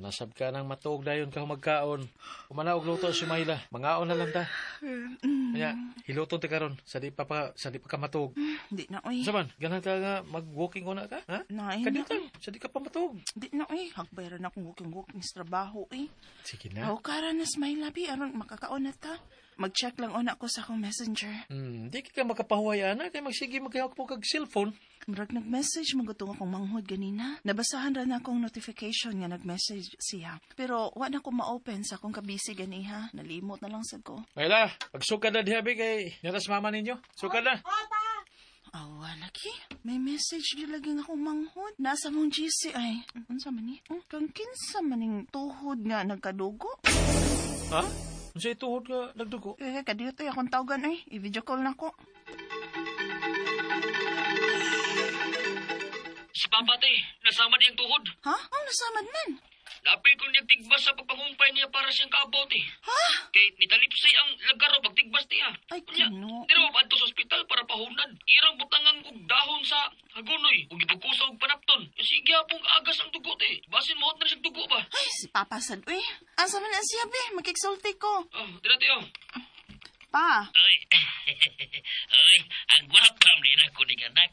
Nasab ka ng matuog dayon ka magkaon. Kumana og luto si Mayla. Mangaon na lang ta. Kanya, hiluton ti karon sa di pa ka matuog. Di na oy. Sa man, ganahan ka nga mag-walking una ka, ha? Naay na. Kaditan, sa di ka pa matuog. Di na oy. Hagbayran akong walking-walking sa trabaho eh. Sige na. O kara na Smile labi aron makakaon na ta. Mag-check lang una ko sa akong messenger. Di ka makapahuway ana kay magsige magkahawak po kag cellphone. Murag nag-message magutong akong manghod ganina. Nabasahan ra na akong notification nga nag-message siya. Pero wa na ko ma-open sa akong kabisi ganiha. Nalimot na lang sad ko. Mayla, pagsukad na diha be kay natas mama ninyo. Sukad na. Awa lagi. May message di lagi nga akong manghod. Nasa mong GC ay. Unsa man ni? Kang kinsa maning tuhod nga nagkadugo? Ha? Unsay tuhod nga nagdugo? Eh, kadiyot ay akong tawagan ay. I-video call na ko. Si Papa te, nasamad niyang tuhod. Ha? Ang nasamad man? Napil ko niyang tigbas sa pagpangumpay niya para siyang kaabaw te. Ha? Kay nitalipsay ang lagaro pagtigbas niya. Ay, kino. Dira ba adto sa ospital para pahunad. Irang butangan og dahon sa hagunoy ug gibukusa og panapton. Sige hapong agas ang dugo te. Basin mohot na siyang dugo ba. Ay, si Papa sad uy. Asa man ang siya be? Makiksulti ko. Oh, dira te oh. Pa. Ay, ay, ang gwapa mo din ako ni anak.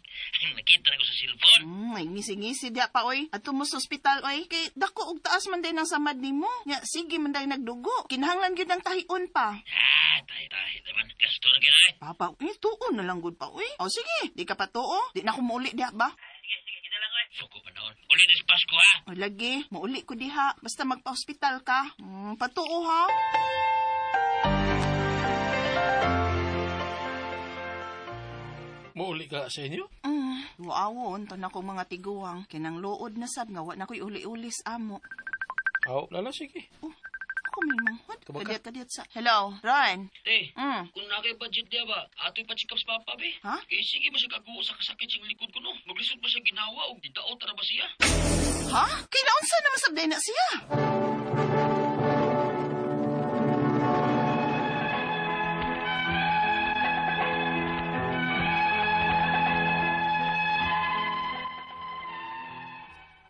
Nakita na ko sa cellphone. Ay, ngisi-ngisi diya pa, oy. Ato mo sa ospital, oy. Kay dako og taas man din ang samad nimo. Nya, sige man dahil nagdugo. Kinahanglan gyud ang tahion pa. Ah, tahi-tahi naman. Gasto na kina. Papa, eh, tuon na lang gud pa, oy. O sige, di ka pa tuo. Di na ko muuli diha ba? Sige, kita lang, oy. Suko pa noon. Uli na sa Pasko, ha? O lagi, muuli ko diha. Basta magpa-ospital ka. Patuo, ha? Muuli ka sa inyo? Waawo, unto na kong mga tiguang. Kinang luod na sab nga, wa na ko'y uli-ulis amo. Aw, lala, sige. Oh, ako may manghod. Kumaka? Kadiyat-kadiyat sa... Hello, Ron. Te, kung na kay budget niya ba, ato'y pa-check up sa papa, be. Ha? Kay sige ba siya kaguo sa kasakit siyang likod ko, no? Maglisod ba siya ginawa o didaot ra ba siya? Ha? Kailangan na masabday na siya?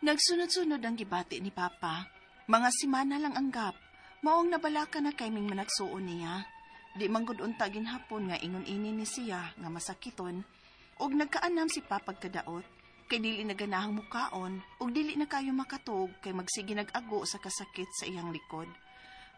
Nagsunod-sunod ang gibati ni Papa. Mga simana lang ang gap. Maong nabalaka na kay ming managsuon niya. Di man gud unta ginhapon nga ingon ini ni siya nga masakiton. Og nagkaanam si Papa kadaot kay dili na ganahang mukaon og dili na kayo makatug kay magsige nag-ago sa kasakit sa iyang likod.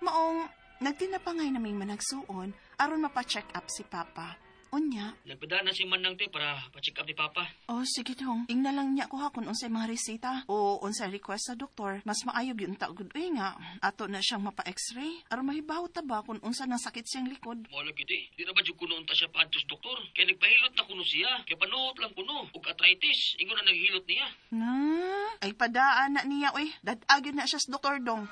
Maong nagtinapangay naming managsuon aron mapa-check up si Papa. Unya. Nagpadaan na si Manang te para pa-check up ni Papa. Oh, sige dong. Ingna lang niya ko ha kung unsay mga reseta o unsay request sa doktor. Mas maayo gyud ta gud uy nga. Ato na siyang mapa-x-ray. Aron mahibaw ta ba kung unsa nang sakit siyang likod. Mo lagi te. Di na ba jud kuno unta siya paadto sa doktor? Kay nagpahilot na kuno siya. Kay panuot lang kuno og arthritis. Ingon na naghilot niya. Na, ay padaan na niya uy. Dad-a gyud na siya sa doktor dong.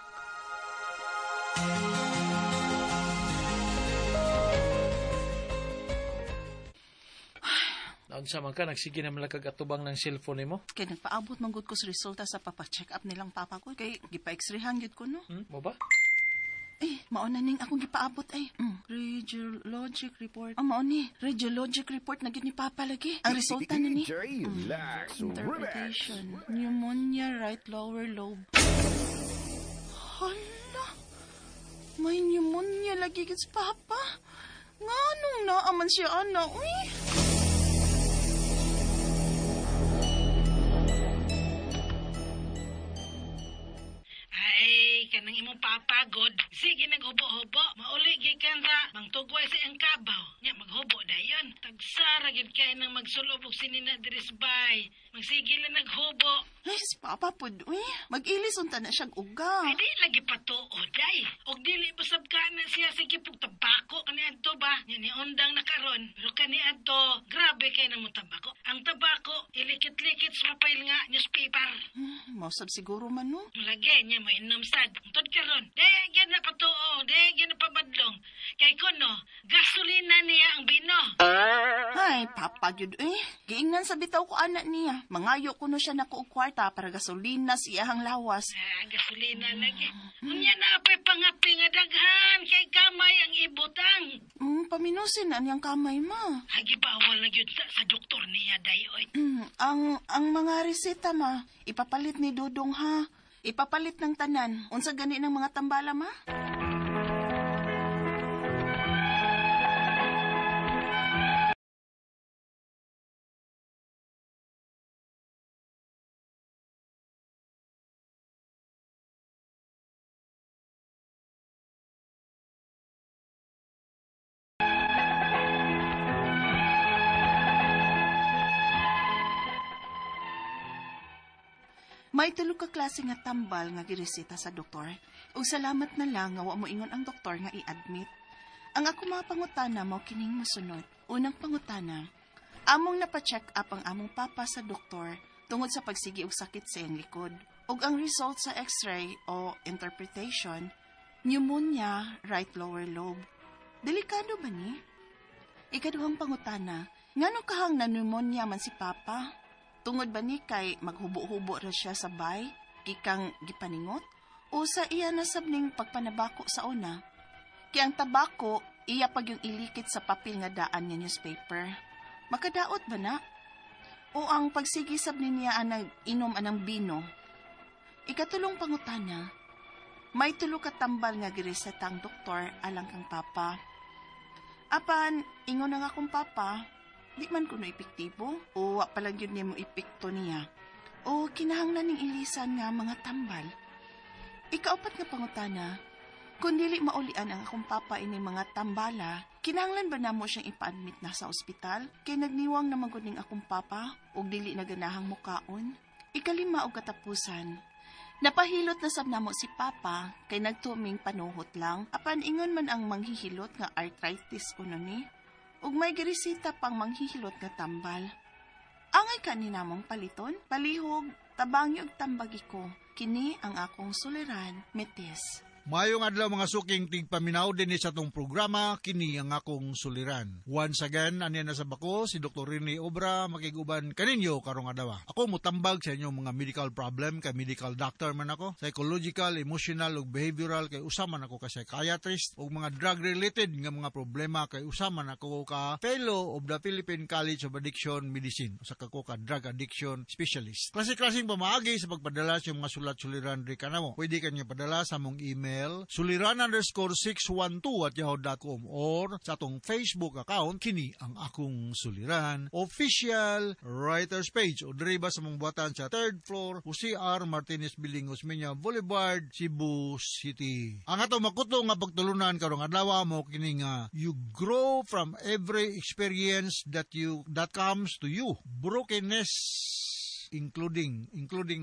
Naunsa man ka, nagsige na man lang kag atubang ng cellphone nimo. Kay nagpaabot man gud ko sa resulta sa papa-check up nilang papa ko kay gipa-x-rayhan gyud ko no. Mo ba? Eh, mao na ning akong gipaabot ay. Radiologic report. Ah, mao ni. Radiologic report na gyud ni papa lagi. Ang resulta na ni. Relax, Interpretation. Pneumonia right lower lobe. Hala. May pneumonia lagi gid si papa. Nganong naaman siya ana, uy? Ay, kanang imong papagod. Sige, naghubo-hubo. Mauli gikan sa mangtugway sa iyang kabaw. Nya, maghubo dayon. Tagsara gid kay nang magsulob og sinina diri sa bay. Magsige lang naghubo. Ay, si papa pud, uy. Mag-ilis unta na siyang uga. Ay, di lagi patuod, ay. Og dili basab ka na siya sige pug tabako kaniadto ba? Nya ni undang na karon. Pero kaniadto, grabe kay nang mo tabako. Ang tabako, ilikit-likit sa papel nga newspaper. Mausab siguro man, no? Lagi niya mainom sad. Tod karon, di gyud na patuo, di gyud na pabadlong. Kay kuno, gasolina niya ang bino. Ay, papa gyud eh. Giingnan sa bitaw ko anak niya. Mangayo kuno siya nako og kwarta para gasolina sa iyahang lawas. Ah, gasolina lagi. Unya na apay pangapi nga daghan kay kamay ang ibutang. Paminusin na niyang kamay ma. Ay, gibawal na gyud sa doktor niya dayoy. Ang mga reseta ma, ipapalit ni Dudong ha. Ipapalit ng tanan. Unsa gani ng mga tambala ma? May tulo ka klase nga tambal nga gireseta sa doktor. Ug salamat na lang nga wa mo ingon ang doktor nga i-admit. Ang ako mga pangutana mao kining mosunod. Unang pangutana, among napa-check up ang among papa sa doktor tungod sa pagsigi og sakit sa iyang likod. Ug ang result sa x-ray o interpretation, pneumonia right lower lobe. Delikado ba ni? Ikaduhang pangutana, ngano kahang na pneumonia man si papa? Tungod ba ni kay maghubo-hubo ra siya sa bay, gikang gipaningot, o sa iya nasab ning pagpanabako sa una? Kay ang tabako, iya pag yung ilikit sa papel nga daan nga newspaper. Makadaot ba na? O ang pagsigisab ni niya ang inom anang bino? Ikatulong pangutana, may tulo ka tambal nga gireseta ang doktor alang kang papa. Apan, ingon na nga akong papa, di man kuno epektibo o wa pa lang yun nimo epekto niya. O kinahanglan ning ilisan nga mga tambal. Ikaupat nga pangutana, kung dili maulian ang akong papa ini mga tambala, kinahanglan ba namo siyang ipa-admit na sa ospital? Kay nagniwang na magud ning akong papa ug dili na ganahang mukaon. Ikalima og katapusan, napahilot na sab namo si papa kay nagtuming panuhot lang apan ingon man ang manghihilot nga arthritis kuno ni. Ug may giresita pang manghihilot nga tambal. Angay kani namong paliton, palihog, tabangi og tambagi ko. Kini ang akong suliran, Metis. Maayong adlaw mga suking tigpaminaw dinhi sa atong programa kini ang akong suliran. Once again, aniya na sa bako si Dr. Rene Obra makiguban kaninyo karong adlaw. Ako mutambag sa inyong mga medical problem kay medical doctor man ako, psychological, emotional ug behavioral kay usa man ako ka psychiatrist ug mga drug related nga mga problema kay usa man ako ka fellow of the Philippine College of Addiction Medicine. Usa ka ko ka drug addiction specialist. Klase-klaseng pamaagi sa pagpadala sa mga sulat-suliran diri kanamo. Pwede kanyo padala sa among email email suliran_612@yahoo.com or sa atong Facebook account, kini ang akong suliran official writers page, o diri ba sa mong buhatan sa third floor, Jose R. Martinez Building, Osmeña Boulevard, Cebu City. Ang atong makuto nga pagtulunan karong adlaw mo kini nga you grow from every experience that comes to you. Brokenness, including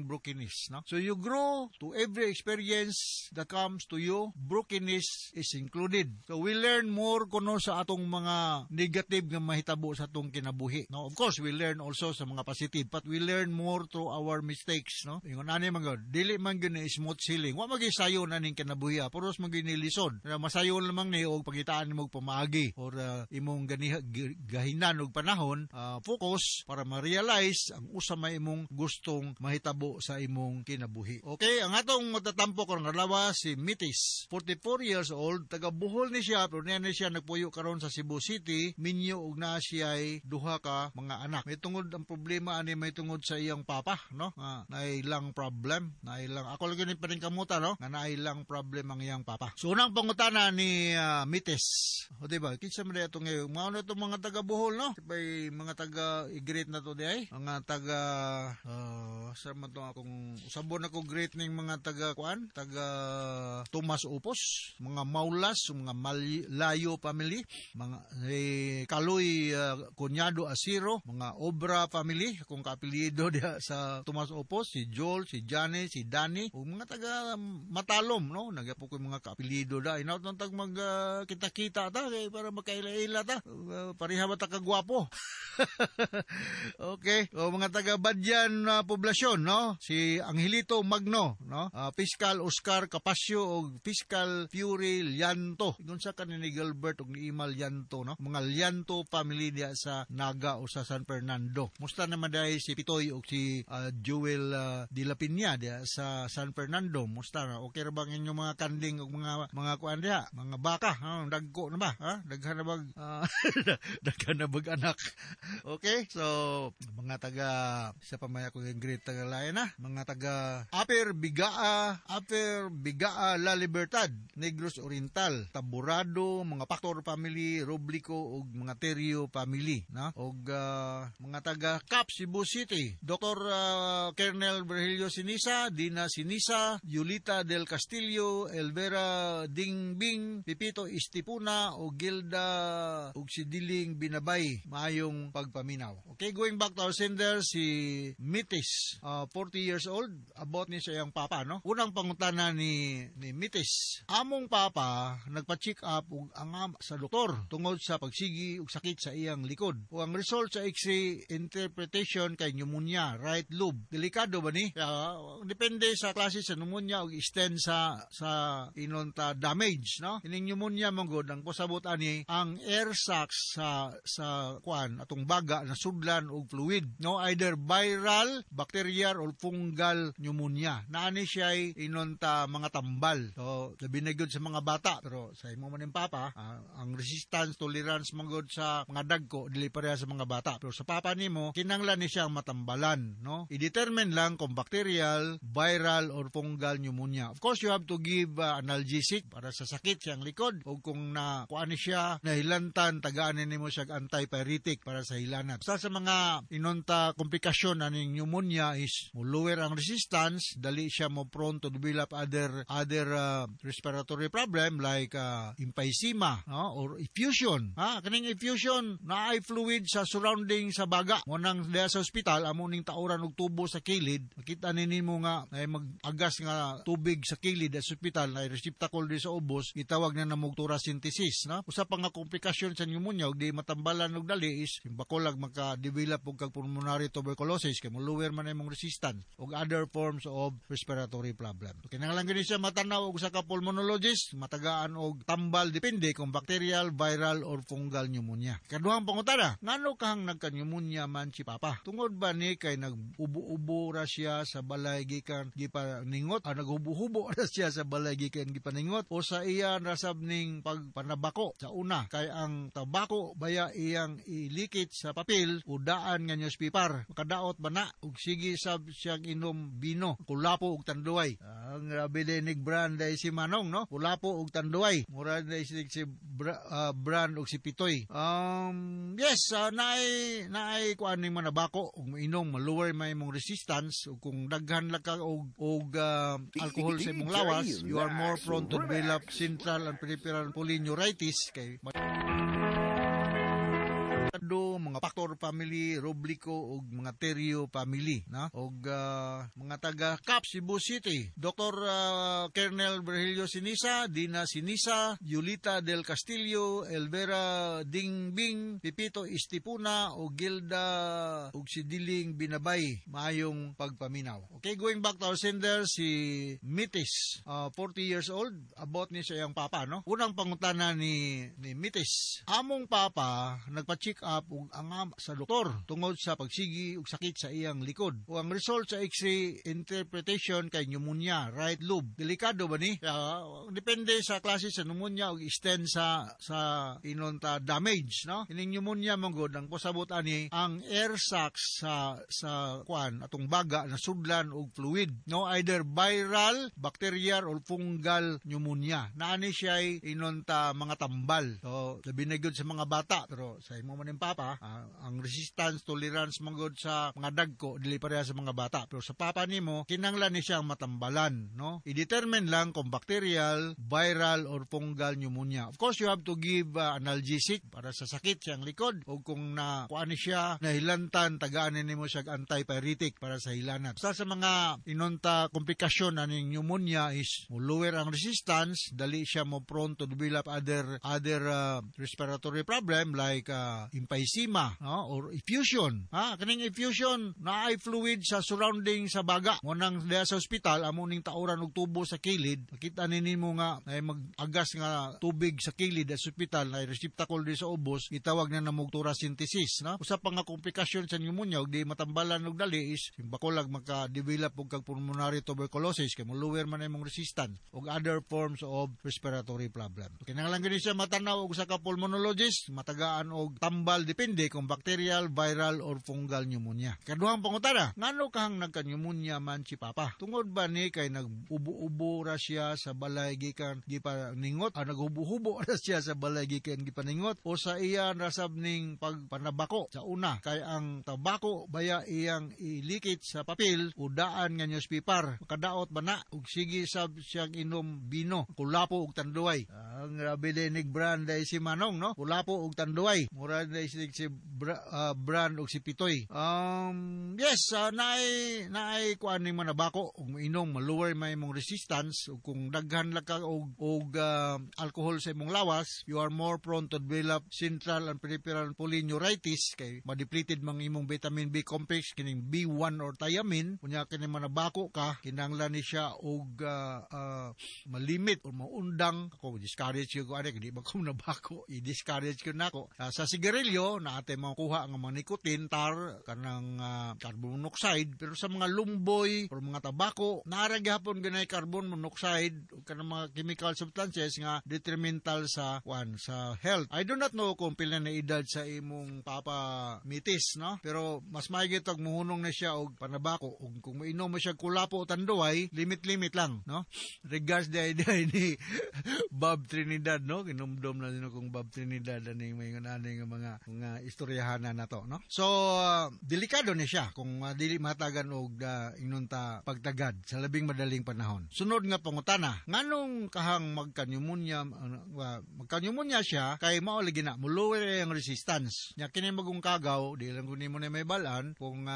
brokenness, no? So you grow to every experience that comes to you, brokenness is included. So we learn more kuno sa atong mga negative nga mahitabo sa atong kinabuhi, no? Of course, we learn also sa mga positive, but we learn more through our mistakes, no? Ingon ani man gud, dili man gyud ni smooth sailing. Wa man gyud sayo na ning kinabuhi, ah. Puros man gyud ni lisod. Pero masayon lamang ni og pangitaan nimo og pamaagi or imong ganiha, gahinan og panahon, focus para ma-realize ang usa may imong gustong mahitabo sa imong kinabuhi. Okay, ang atong matatampo karong adlaw si Mitis, 44 years old, taga Bohol ni siya, pero niya ni siya nagpuyo karon sa Cebu City, minyo og naa siya'y duha ka mga anak. May tungod ang problema ani, may tungod sa iyang papa, no? Nga naay lung problem, naay lung, ako lagi ni paningkamutan, no? Nga naay lung problem ang iyang papa. So unang pangutana ni Mitis. O di ba? Kinsa man diay atong ngayon? Mao na itong mga taga Bohol, no? Sibay mga taga i-greet na to di ay. Mga taga sa man to akong usabon ako greet ning mga taga kuan, taga Tomas Opos, mga Maulas, mga Malayo family, mga Kaloy Cunyado Asiro, mga Obra family, akong kaapelyido diha sa Tomas Opos, si Joel, si Johnny, si Danny, ug mga taga Matalom, no? Nagyapo ko yung mga kaapelyido da. Inaot nang tag mag kita-kita ta kay para makaila-ila ta. Pareha ba ta kagwapo? Okay. O mga taga Badyan poblasyon, no? Si Angelito Magno, no? Fiscal Oscar Capasio og Fiscal Fury Lianto. Ingon sa kanin ni Gilbert og ni Imal Lianto, no? Mga Lianto family diha sa Naga o sa San Fernando. Musta naman dahil si Pitoy og si Joel De La Peña diha sa San Fernando. Musta na? Okay ra bang inyong mga kanding og mga kuan diha? Mga baka, ha? Dagko na ba? Ha? Daghan na bag anak? Okay? So, mga taga sa pamaya ko yung great taga lain na, mga taga Upper Bigaa La Libertad, Negros Oriental, Taburado, mga Pactor family, Roblico ug mga Terio family, no? Og mga taga Cap Cebu City, Dr. Colonel Virgilio Sinisa, Dina Sinisa, Yulita del Castillo, Elvera Dingbing, Pipito Istipuna ug Gilda ug si Diling Binabay. Maayong pagpaminaw. Okay, going back to our sender, si Mitis, 40 years old, about ni sa iyang papa, no? Unang pangutana ni Mitis, among papa nagpa-check up og ang sa doktor tungod sa pagsigi og sakit sa iyang likod. O ang result sa X-ray interpretation kay pneumonia, right lobe. Delikado ba ni? Depende sa klase sa pneumonia og extend sa inonta damage, no? Ining pneumonia man gud ang pasabot ani ang air sacs sa kuan atong baga na sudlan og fluid, no? Either viral, bacterial or fungal pneumonia. Naani siya inonta mga tambal. So labi na gyud sa mga bata, pero sa imo man ning papa, ang resistance tolerance man gud sa mga dagko dili pareha sa mga bata. Pero sa papa nimo kinahanglan ni siyang matambalan, no? I-determine lang kung bacterial, viral or fungal pneumonia. Of course, you have to give analgesic para sa sakit siyang likod, o kung na kuan ni siya nahilantan, tagaan nimo siya antipyretic para sa hilanat. Sa mga inonta komplikasyon aning pneumonia is mo lower ang resistance, dali siya mo prone to develop other respiratory problem like emphysema, no? Or effusion. Ha, kaning effusion naay fluid sa surrounding sa baga. Mo nang diha sa ospital amo ning tauran og tubo sa kilid, makita ni nimo nga ay mag-agas nga tubig sa kilid sa ospital na receptacle di sa ubos, gitawag na namog thoracentesis, no? Usa pa nga komplikasyon sa pneumonia og di matambalan og dali is yung bakolag maka-develop og kag pulmonary tuberculosis kay mo lower man imong resistance og other forms of respiratory problem. So, kinahanglan gini siya matanaw og usa ka pulmonologist, matagaan og tambal depende kung bacterial, viral or fungal pneumonia. Kaduhang pangutana, ngano kahang nagka-pneumonia man si Papa? Tungod ba ni kay nag-ubo-ubo ra siya sa balay gikan gipaningot, naghubo-hubo ra siya sa balay gikan gipaningot, o sa iya rasab ning pagpanabako sa una kay ang tabako baya iyang ilikit sa papel o daan nga newspaper, makadaot ba? ba na ug sige sab siyang inom bino, kulapo og Tanduay. Ang grabe din nig brand dahil si Manong, no? Kulapo og Tanduay. Mura dahil si Brand og si Pitoy. Yes, naay kuan ning manabako ug mainom, ma-lower may imong resistance, ug kung daghan lang ka og alcohol sa imong lawas, you are more prone to develop central and peripheral polyneuritis kay do mga Factor family, Roblico ug mga Terio family, no? Og mga taga Cap Cebu City. Dr. Colonel Virgilio Sinisa, Dina Sinisa, Yulita del Castillo, Elvera Dingbing, Pipito Istipuna ug Gilda ug si Diling Binabay. Maayong pagpaminaw. Okay, going back to our sender, si Mitis, 40 years old, about ni sa iyang papa, no? Unang pangutana ni Mitis: Among papa nagpa-check up ug ang sa doktor tungod sa pagsigi ug sakit sa iyang likod. O ang result sa X-ray interpretation kay pneumonia, right lobe. Delikado ba ni? Depende sa klase sa pneumonia ug extent sa inonta damage, no? Ining pneumonia man gud, ang pasabot ani ang air sacs sa kuan atong baga na sudlan og fluid, no? Either viral, bacterial or fungal pneumonia. Naani siya ay inonta mga tambal. So, labi na gyud sa mga bata, pero sa imo man ning papa, ang resistance, tolerance man gud sa mga dagko dili pareha sa mga bata. Pero sa papa nimo, kinanglan ni siyang matambalan, no? I-determine lang kung bacterial, viral or fungal pneumonia. Of course, you have to give analgesic para sa sakit siyang likod, o kung na kuan ni siya nahilantan, tagaan nimo siya og antipyretic para sa hilanat. Sa mga inonta komplikasyon aning pneumonia is mo lower ang resistance, dali siya mo prone to develop other respiratory problem like emphysema, no? Or effusion. Ha, kaning effusion naay fluid sa surrounding sa baga. Mo nang diha sa ospital amo ning tauran og tubo sa kilid, makita ni nimo nga ay mag-agas nga tubig sa kilid sa ospital na receptacle di sa ubos, gitawag na namog thoracentesis, no? Usa pa nga komplikasyon sa pneumonia ug di matambalan og dali is bakolag maka-develop og kag pulmonary tuberculosis kay mo lower man imong resistance ug other forms of respiratory problem. Kinahanglan gani siya matanaw og usa ka pulmonologist, matagaan og tambal depende kung bacterial, viral or fungal pneumonia. Kaduhang pangutana, ngano kahang nagka-pneumonia man si Papa? Tungod ba ni kay nag-ubo-ubo ra siya sa balay gikan gipaningot, naghubo-hubo ra siya sa balay gikan gipaningot, o sa iya rasab ning pagpanabako sa una, kay ang tabako baya iyang ilikit sa papel o daan nga newspaper? Makadaot ba na ug sige sab siyang inom bino, kulapo og Tanduay? Ang grabe din nig brand dahil si Manong, no? Kulapo og Tanduay. Mura dahil si Brand og si Pitoy. Yes, naay kuan ning manabako ug mainom, ma-lower may imong resistance, ug kung daghan lang ka og alcohol sa imong lawas, you are more prone to develop central and peripheral polyneuritis kay ma-depleted mang imong vitamin B complex kining B1 or thiamine. Unya kini manabako ka, kinahanglan ni siya og malimit or maundang. Ako discourage ko ani, di ba ko nabako, i-discourage ko nako. Sa sigarilyo naate makuha ang mga nicotine, tar, kanang carbon monoxide, pero sa mga lumboy or mga tabako naara gihapon ganay carbon monoxide ug kanang mga chemical substances nga detrimental sa kwan sa health. I do not know kung pila na edad sa imong papa, Mitis, no? Pero mas maigi tag muhunong na siya og panabako, ug kung mainom mo siya kulapo o Tanduay, limit-limit lang, no? Regards the idea ni Bob Trinidad, no? Kinumdum na din kung Bob Trinidad ani may ani nga mga istoryahanan na to, no? So delikado ni siya kung dili matagan og inunta pagtagad sa labing madaling panahon. Sunod nga pangutana, nganong kahang magka-pneumonia siya? Kay mao lagi na mo lower ang resistance. Nya kini magong kagaw, di lang kun nimo na may balan kung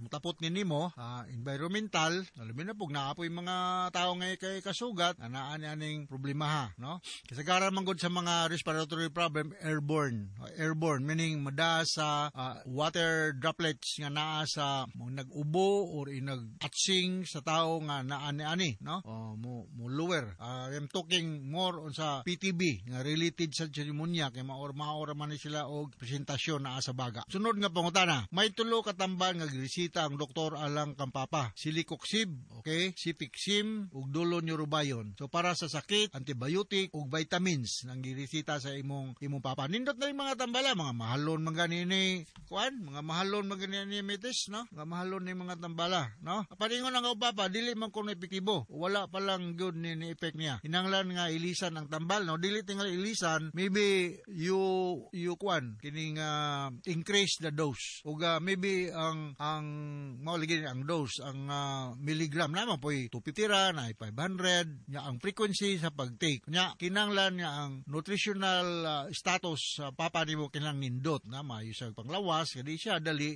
mutapot ni nimo environmental, labi na pug naapoy mga tao ngay kay kasugat, anaan ni aning problema ha, no? Kasagaran man gud sa mga respiratory problem airborne. Airborne meaning mada sa water droplets nga naa sa mo nag-ubo or inag-atsing sa tao nga naa ni ani, no? O, mo lower. I'm talking more on sa PTB nga related sa pneumonia kay maor maor man ni sila og presentasyon naa sa baga. Sunod nga pangutana, may tulo ka tambal nga gireseta ang doktor alang kang papa. Celecoxib, okay, Cefixime ug Dolo-Neurobion. So para sa sakit, antibiotic ug og vitamins nang giresita sa imong papa. Nindot na yung mga tambala, mga mahalon man gani ni kuan, mga mahalon man gani ni mitis, no? Mga mahalon ni mga tambala, no? Paningon ang papa, dili man kuno epektibo. Wala pa lang gyud ni effect niya. Hinanglan nga ilisan ang tambal, no? Dili tingali ilisan, maybe you kuan kining increase the dose. Ug maybe ang mao lagi ang dose, ang milligram naman poy 250 ra na 500 nya ang frequency sa pag-take. Nya kinanglan nga ang nutritional status sa papa nimo kinahanglan nindot na maayo sa panglawas kay di siya dali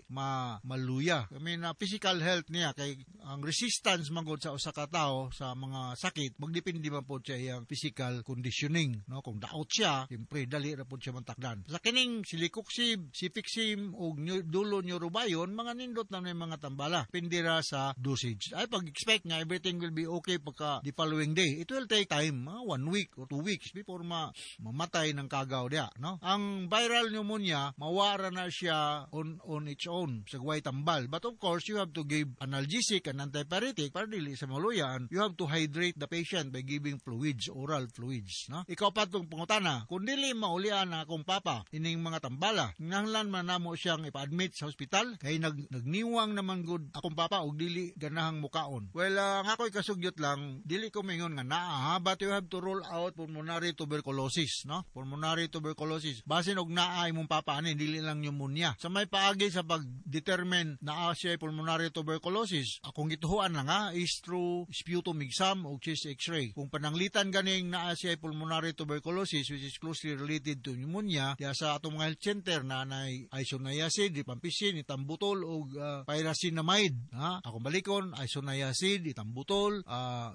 maluya. I mean, physical health niya kay ang resistance man gud sa usa ka tawo sa mga sakit magdepende man pod sa iyang physical conditioning, no? Kung daot siya, siyempre dali ra pod siya mantakdan. Sa kining celecoxib, cefixime ug dulo neurobion, mga nindot na may mga tambala. Pindira sa dosage. Ay pag-expect nga everything will be okay pagka the following day. It will take time, mga 1 week or 2 weeks before mamatay ng kagaw diya, no? Ang viral pneumonia, mawara na siya on its own sa way tambal. But of course, you have to give analgesic and antipyretic para dili sa maluyan. You have to hydrate the patient by giving fluids, oral fluids, no? Ikaw pa itong pangutana, kung dili maulian na akong papa ining mga tambala, nanglan man namo siyang ipa-admit sa hospital kay nagniwang naman gud akong papa og dili ganahang mukaon. Well, ang ako'y kasugyot lang, dili ko mingon nga naa, but you have to rule out pulmonary tuberculosis, no? Pulmonary tuberculosis. Basin og naa imong papa ani, dili lang pneumonia. Sa may paagi sa pag-determine naa siya pulmonary tuberculosis, akong gituhuan lang ha, is through sputum exam o chest x-ray. Kung pananglitan ganing naa siya pulmonary tuberculosis, which is closely related to pneumonia, diya sa atong mga health center na nay isoniazid, rifampicin, itambutol og pyrazinamide, ha? Akong balikon, isoniazid, itambutol,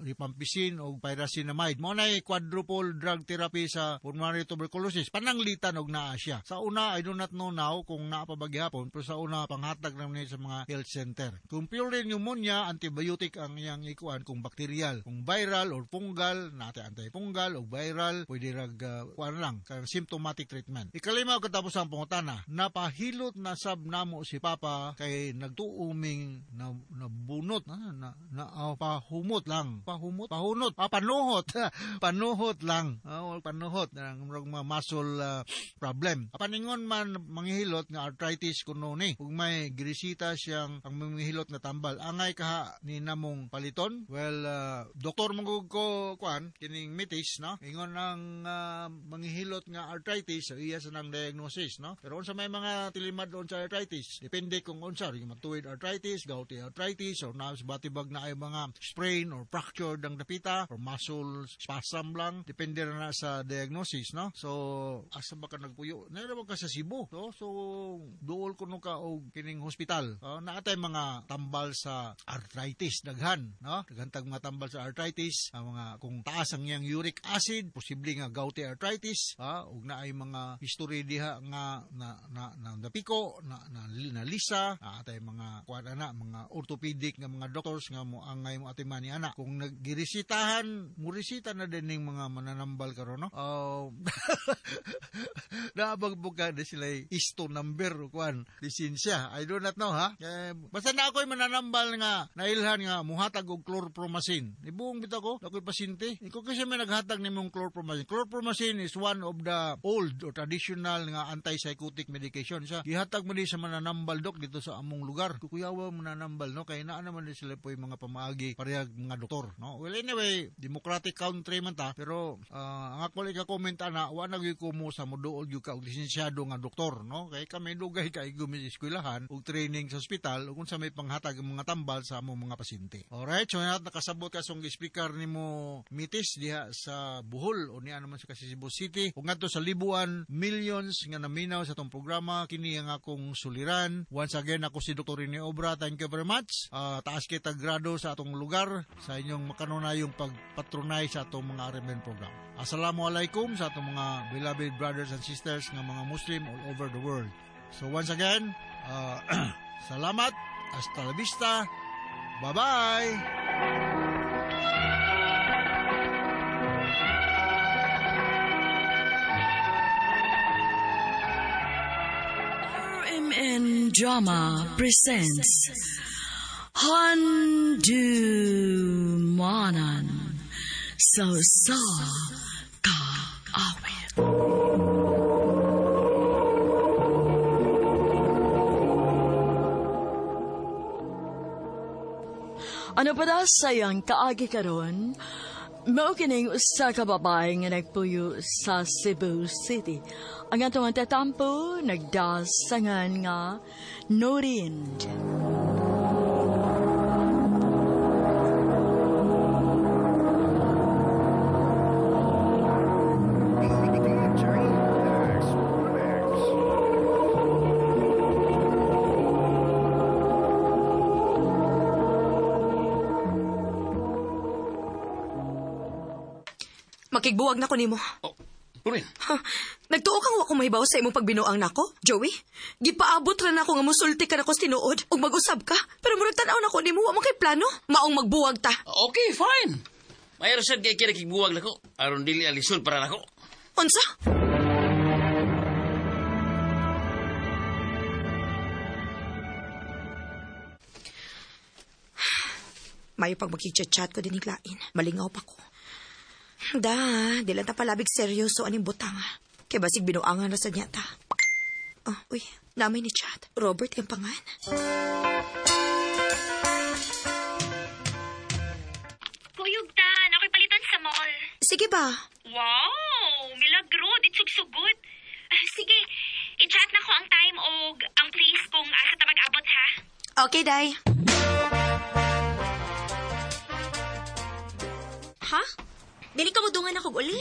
rifampicin og pyrazinamide. Mao nay quadruple drug therapy sa pulmonary tuberculosis. Pananglitan og naa siya. Sa una, I do not know now kung naa pa ba gihapon, pero sa una panghatag lang ni sa mga health center. Kung pure pneumonia, antibiotic ang iyang ikuan. Kung bacterial, kung viral or fungal, nate antifungal o viral, pwede rag kuan lang, symptomatic treatment. Ikalima katapos ang pangutana, napahilot na sab namo si papa kay nagtuuming nabunot na pahumot lang, pahumot, pahunot, panuhot, panuhot lang, panuhot ng mga muscle problem. Paningon man manghihilot nga arthritis kuno ni, ug may giresita siyang ang manghihilot nga tambal. Angay kaha ni namong paliton? Well, doktor mangug ko kuan kining mitis, no? Ingon ang manghihilot nga arthritis, so iya sa nang diagnosis, no? Pero unsa may mga tilimad on sa arthritis, depende kung unsa, rheumatoid arthritis, gouty arthritis, or na batibag na ay mga sprain or fracture ng dapita or muscle spasm lang, depende na sa diagnosis, no? So asa ba ka nagpuyo? Naira ba ka sa Cebu, no? So duol kuno ka og kining hospital. Naa tay mga tambal sa arthritis daghan, no? Daghan tag mga tambal sa arthritis, ang mga kung taas ang iyang uric acid, posible nga gouty arthritis, ug naay mga history diha nga na napiko, na lisa, atay mga kuan ana, mga orthopedic nga mga doctors nga mo angay mo atiman ni ana. Kung naggiresitahan, muresita na din ning mga mananambal karon, no? Naabagbuka na sila isto number kuan lisensya. I do not know, ha. Basta na ako'y mananambal nga nailhan nga muhatag og chlorpromazine. Ibuong bitaw ko, ako'y pasyente. Ikaw kasi may naghatag nimong chlorpromazine. Chlorpromazine is one of the old or traditional nga antipsychotic medication. Sa gihatag mo di sa mananambal dok dito sa among lugar. Kukuyawa mananambal, no, kay naa naman di sila po yung mga pamaagi parehag mga doktor, no? Well, anyway, democratic country man ta, pero ang ako lang ka-comment ana, wa na gyud ko mo sa moduol gyud ka og lisensyado nga doktor, no? Kay kami dugay kay gumi sa eskwelahan ug training sa ospital ug unsa may panghatag ang mga tambal sa among mga pasyente. Alright, so nakasabot ka song speaker nimo mitis diha sa Bohol o niya naman sa Cebu City ug ngadto sa Libuan, millions nga naminaw sa atong programa. Kini ang akong suliran. Once again, ako si Dr. Rene Obra. Thank you very much. Taas kita grado sa atong lugar sa inyong makanunayong pagpatronay sa atong mga RMN program. Assalamualaikum sa atong mga beloved brothers and sisters nga mga Muslim all over the world. So once again, salamat. Hasta la vista. Bye-bye. RMN Drama presents Handumanan Sa Ka. Ano pa da sayang kaagi karon? Mao kining usa ka babae nga nagpuyo sa Cebu City. Ang atong tatampo nagdasangan nga Noreen. Makigbuwag na ko nimo. Oh, Noreen. Ha, nagtuo kang wa ko mahibaw sa imong pagbinuang nako, Joey? Gipaabot ra nako nga mosulti ka nako sa tinuod ug mag-usab ka. Pero murag tan-aw nako nimo wa man kay plano. Maong magbuwag ta. Okay, fine. Mayroon sad kay kinakigbuwag nako. Aron dili alisod para nako. Unsa? Mayo pag makichat-chat ko din higlain. Malingaw pa ko. Da, di lang ta palabig seryoso aning butang. Kay basig binuangan na sa niya ta. Oh, uy, namay ni chat. Robert yung pangan. Kuyog ta, ako'y palitan sa mall. Sige ba? Wow, milagro, di sugsugod. Sige, i-chat na ko ang time og ang place kung asa ta mag-abot ha. Okay, day. Ha? Dili ka mo dungan ako uli?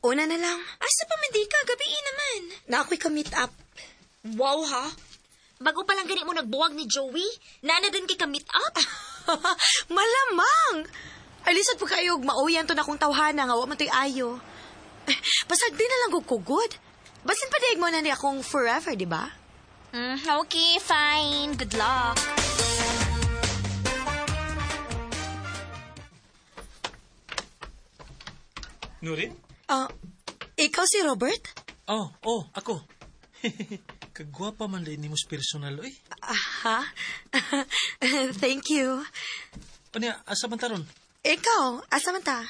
Una na lang. Asa pa man di ka? Gabi naman. Na ako'y ka-meet up. Wow ha? Bago pa lang gani mo nagbuwag ni Joey, naana din kay ka-meet up? Malamang! Ay, lisod po kayo, mauyan to na akong tawhana nga, wa man to'y ayo. Pasag di na lang kugod. Basin pa daig mo na ni akong forever, di ba? Okay, fine. Good luck. Nurin? Ikaw si Robert? Oh, ako. Kagwapa man din ni mo personal, oy. Aha. Thank you. Ano, asa man taron? Ikaw, asa man ta?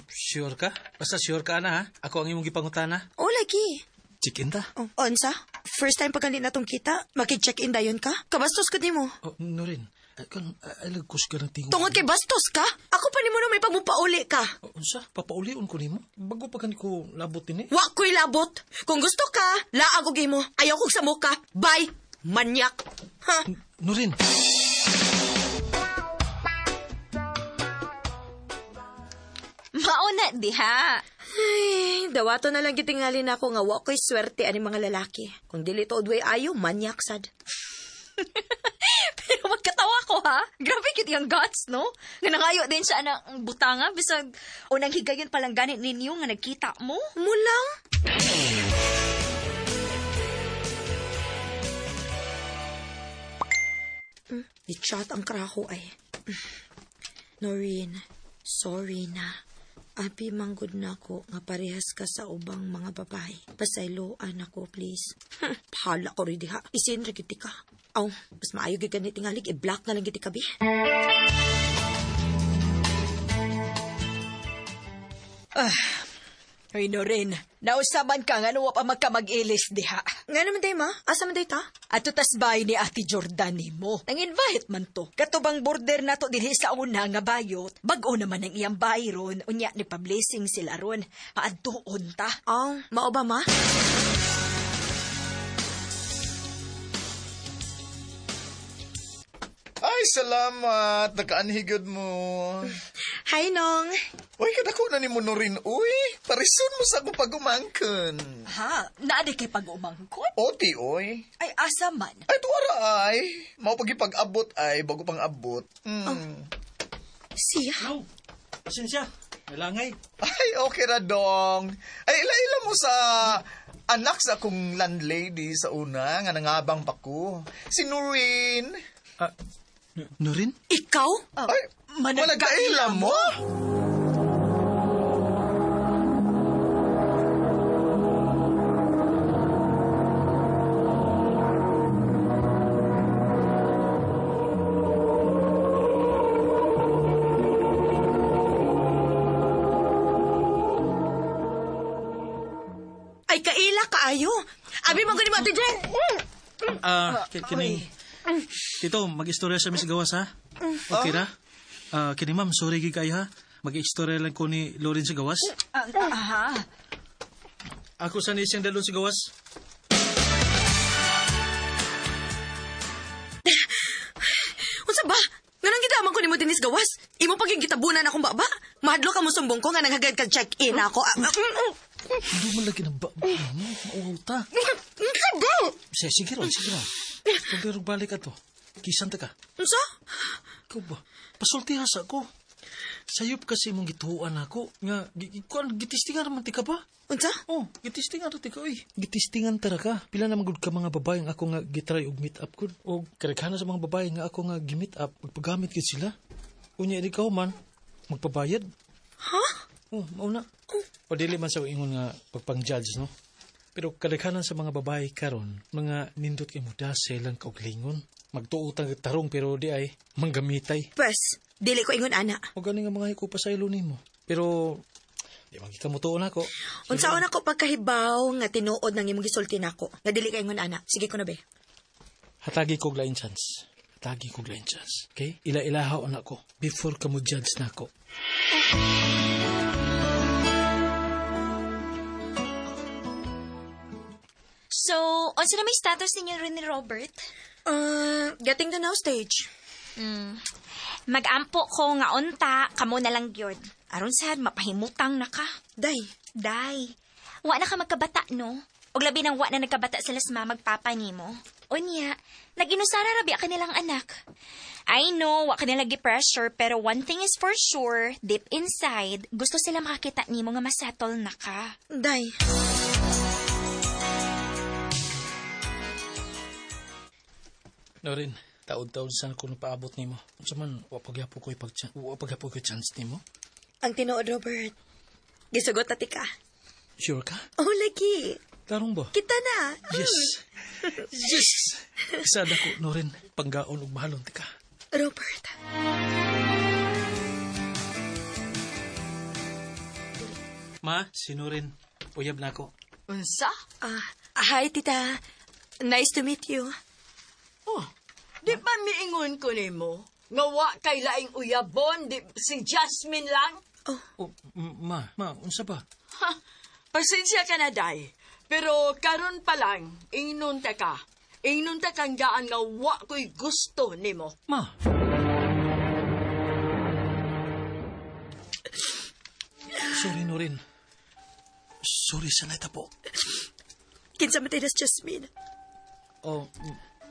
Sure ka? Basta sure ka na, ha? Ako ang imong gipangutana. Oh, lagi. Check-in ta. Oh, onsa? First time pa ganit na tong kita, makig-check-in dayon ka? Kabastos ko nimo. Oh, Nurin. Alagkos ka ng tingo. Tungod kay bastos ka? Ako pa nimo no may pagmupauli ka. Oh, unsa? Papaulion ko nimo? Bago pa gani ko labot ini. Wa ko'y labot. Kung gusto ka, laag og imo. Ayaw kog samo ka. Bye, manyak. Ha? Nurin. Mauna diha. Ay, dawato na lang gitingali na ako nga wa ko'y swerte ani mga lalaki. Kung dili to odway ayo, manyak sad. Pero magkatawa ko ha. Grabe cute yung guts, no? Nga nangayo din siya ng butanga bisag unang higayon palang ganit ninyo nga nagkita mo. Mulang? Di-chat ang kraho ay. Noreen, sorry na. Abi manggod na ako nga parehas ka sa ubang mga babae. Pasayloan ako, please. Pahala ko rin diha. Isin ra gid ka. Aw, mas maayo gid ganit tingalig, i-block na lang gid ka bi. Hoy, Noreen, nausaban ka nga wa pa magkamag-ilis diha. Nga naman day, ma? Asa man day ta? Ato tas bay ni Ate Jordan nimo. Nang-invite man to. Katubang border nato dinhi sa una nga bayot. Bag-o naman ang iyang bayron. Unya ni pa-blessing sila ron. Paadtuon ta. Aw, mao ba, ma? Ay, salamat. Nakaanhigod mo. Hi, Nong. Uy, kadako na ni mo Noreen. Uy, parison mo sa akong pag-umangkon. Ha? Naadi kay pag-umangkon? Oti, uy. Ay, asa man? Ay, tuwara ay. Mao pag-abot ay, bago pang abot. Oh. Siya? No. Pasensya. Nalangay. Ay, okay ra dong. Ay, ila-ila mo sa anak sa akong landlady sa una nga nangabang pa ko. Si Noreen. Noreen? Ikaw? Ay, managkaila mo? Ay, kaila kaayo. Abi man gani mo, Ate Jen. Kining Tito, mag-istorya sa Miss Gawas, ha? Okay ra? Kini ma'am, sorry gid kayo, ha? Mag-istorya lang ko ni Loren sa gawas. Aha. Ako sa ni siyang dalon sa gawas. Unsa ba? Nganong gitaman ko nimo dinis gawas? Imo pag yung gitabunan akong baba? Mahadlo ka mo sumbong ko nga naghagad ka check-in ako. Hindi man lagi ng baba mo. Mauhaw ta. Unsa ba? Sige ron, sige ron. Kung balik ka to, kisan ta ka. Unsa? Ikaw ba? Pasulti sa ako. Sayop kasi mong gituan ako. Nga, gitistingan naman ti ka ba? Unsa? Oh, gitistingan ra ti ka, oy. Gitistingan tara ka. Pila naman gud ka mga babae nga ako nga gitry og meet up gud. O karaghanan sa mga babae nga ako nga gi-meet up, magpagamit gid sila. Unya di ka man magpabayad. Ha? Oh, mauna. O dili man sa ingon nga pagpang-judge, no? Pero kadaghanan sa mga babae karon, mga nindot kay muda sa ilang kauglingon. Magtuo tang tarong pero di ay manggamitay. Pwes, dili ko ingon ana. O gani nga mga hiko pa sa ilo nimo. Pero di man kita mutuon ako. Unsaon ako pagkahibaw nga tinuod nang imong gisulti nako. Nga dili ka ingon ana. Sige ko na be. Hatagi ko lain chance. Hatagi ko lain chance. Okay? Ila-ilahaw na ko before ka mo judge nako. So, unsa na may status ninyo rin ni Robert? Getting to know stage. Mag-ampo ko nga unta, kamo na lang gyud. Aron sad mapahimutang na ka. Day. Day. Wa na ka magkabata, no? Og labi nang wa na nagkabata sila sa mama magpapa nimo. Unya, nag-inusara ra biya kanilang anak. I know, wa kanila gi-pressure, pero one thing is for sure, deep inside, gusto sila makakita nimo nga masettle na ka. Day. Norin, taod-taod saan ko napaabot nimo. Unsa man, wa pagyapo ko chance nimo. Ang tinuod, Robert. Gisugot na tika. Sure ka? Oh, lagi. Tarong ba? Kita na. Yes. Yes. Sad ako, Norin. Panggaon ug mahalon tika. Robert. Ma, si Norin. Uyab na ako. Unsa? Hi, tita. Nice to meet you. Oh, di ba miingon ko nimo? Nga wa kay laing uyabon, di si Jasmine lang? Oh, ma, unsa ba? Ha, pasensya ka na, day. Pero karon pa lang, ingnon ta ka. Ingnon ta kang gaan nga wa ko'y gusto nimo. Ma. Sorry, Norin. Sorry sa naitabo. Kinsa man tayo Jasmine? Oh,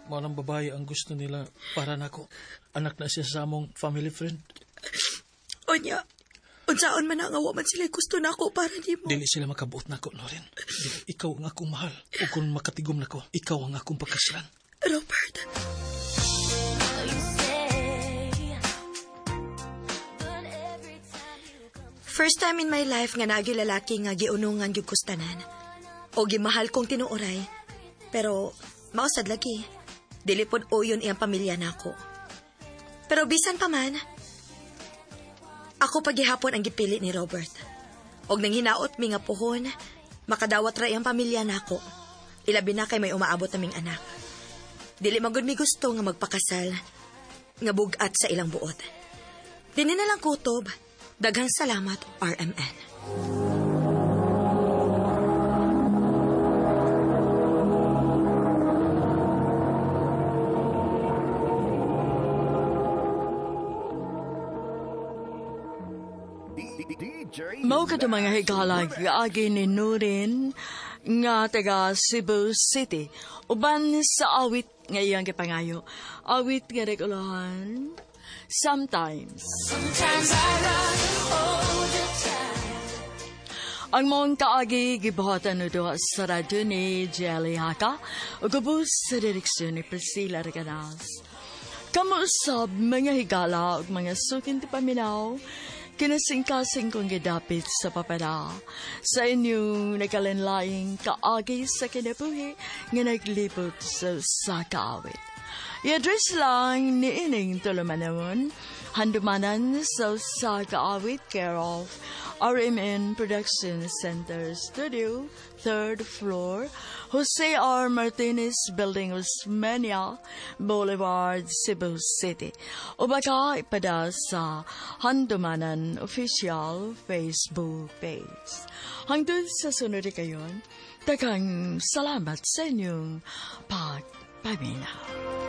malang babae ang gusto nila para nako. Anak na siya sa among family friend. Onya, unsaon man ang awa man sila gusto nako para nimo. Dili sila makabuot nako, Norin. Dili, ikaw ang akong mahal. O kung makatigom nako, ikaw ang akong pagkaslan. Robert. First time in my life nga naagi lalaki nga giunungan gyud kustanan. O gimahal kong tinuoray. Pero mausad lagi. Dili pod uyon iyang pamilya nako. Pero bisan pa man, ako pagihapon ang gipili ni Robert. Og nang hinaot mi nga puhon, makadawat ra iyang pamilya nako. Ilabi na kay may umaabot naming anak. Dili magud mi gusto nga magpakasal, nga bugat sa ilang buot. Dini na lang kutob. Daghang salamat, RMN. Mao kadto mga higala agi ni Nurin nga taga Cebu City. Uban sa awit nga iyang gipangayo. Awit nga regulahan. Sometimes. Sometimes I run all the time. Ang mong kaagi gibuhatan no duha sa radyo ni Jelly Haka ug ubos sa direksyon ni Priscilla Reganas. Kamuusab mga higala ug mga sukin ti paminaw, kinasingkasing kong gidapit sa papala sa inyong nakalanlaing kaagi sa kinabuhi nga naglibot sa usa ka awit. I-address lang ni ining tulumanon, Handumanan sa usa ka awit, care of RMN Production Center Studio, third floor, Jose R. Martinez Building, Osmeña Boulevard, Cebu City. O baka ipada sa Handumanan Official Facebook page. Hangtod sa sunod kayon, daghang salamat sa inyong pagpaminaw.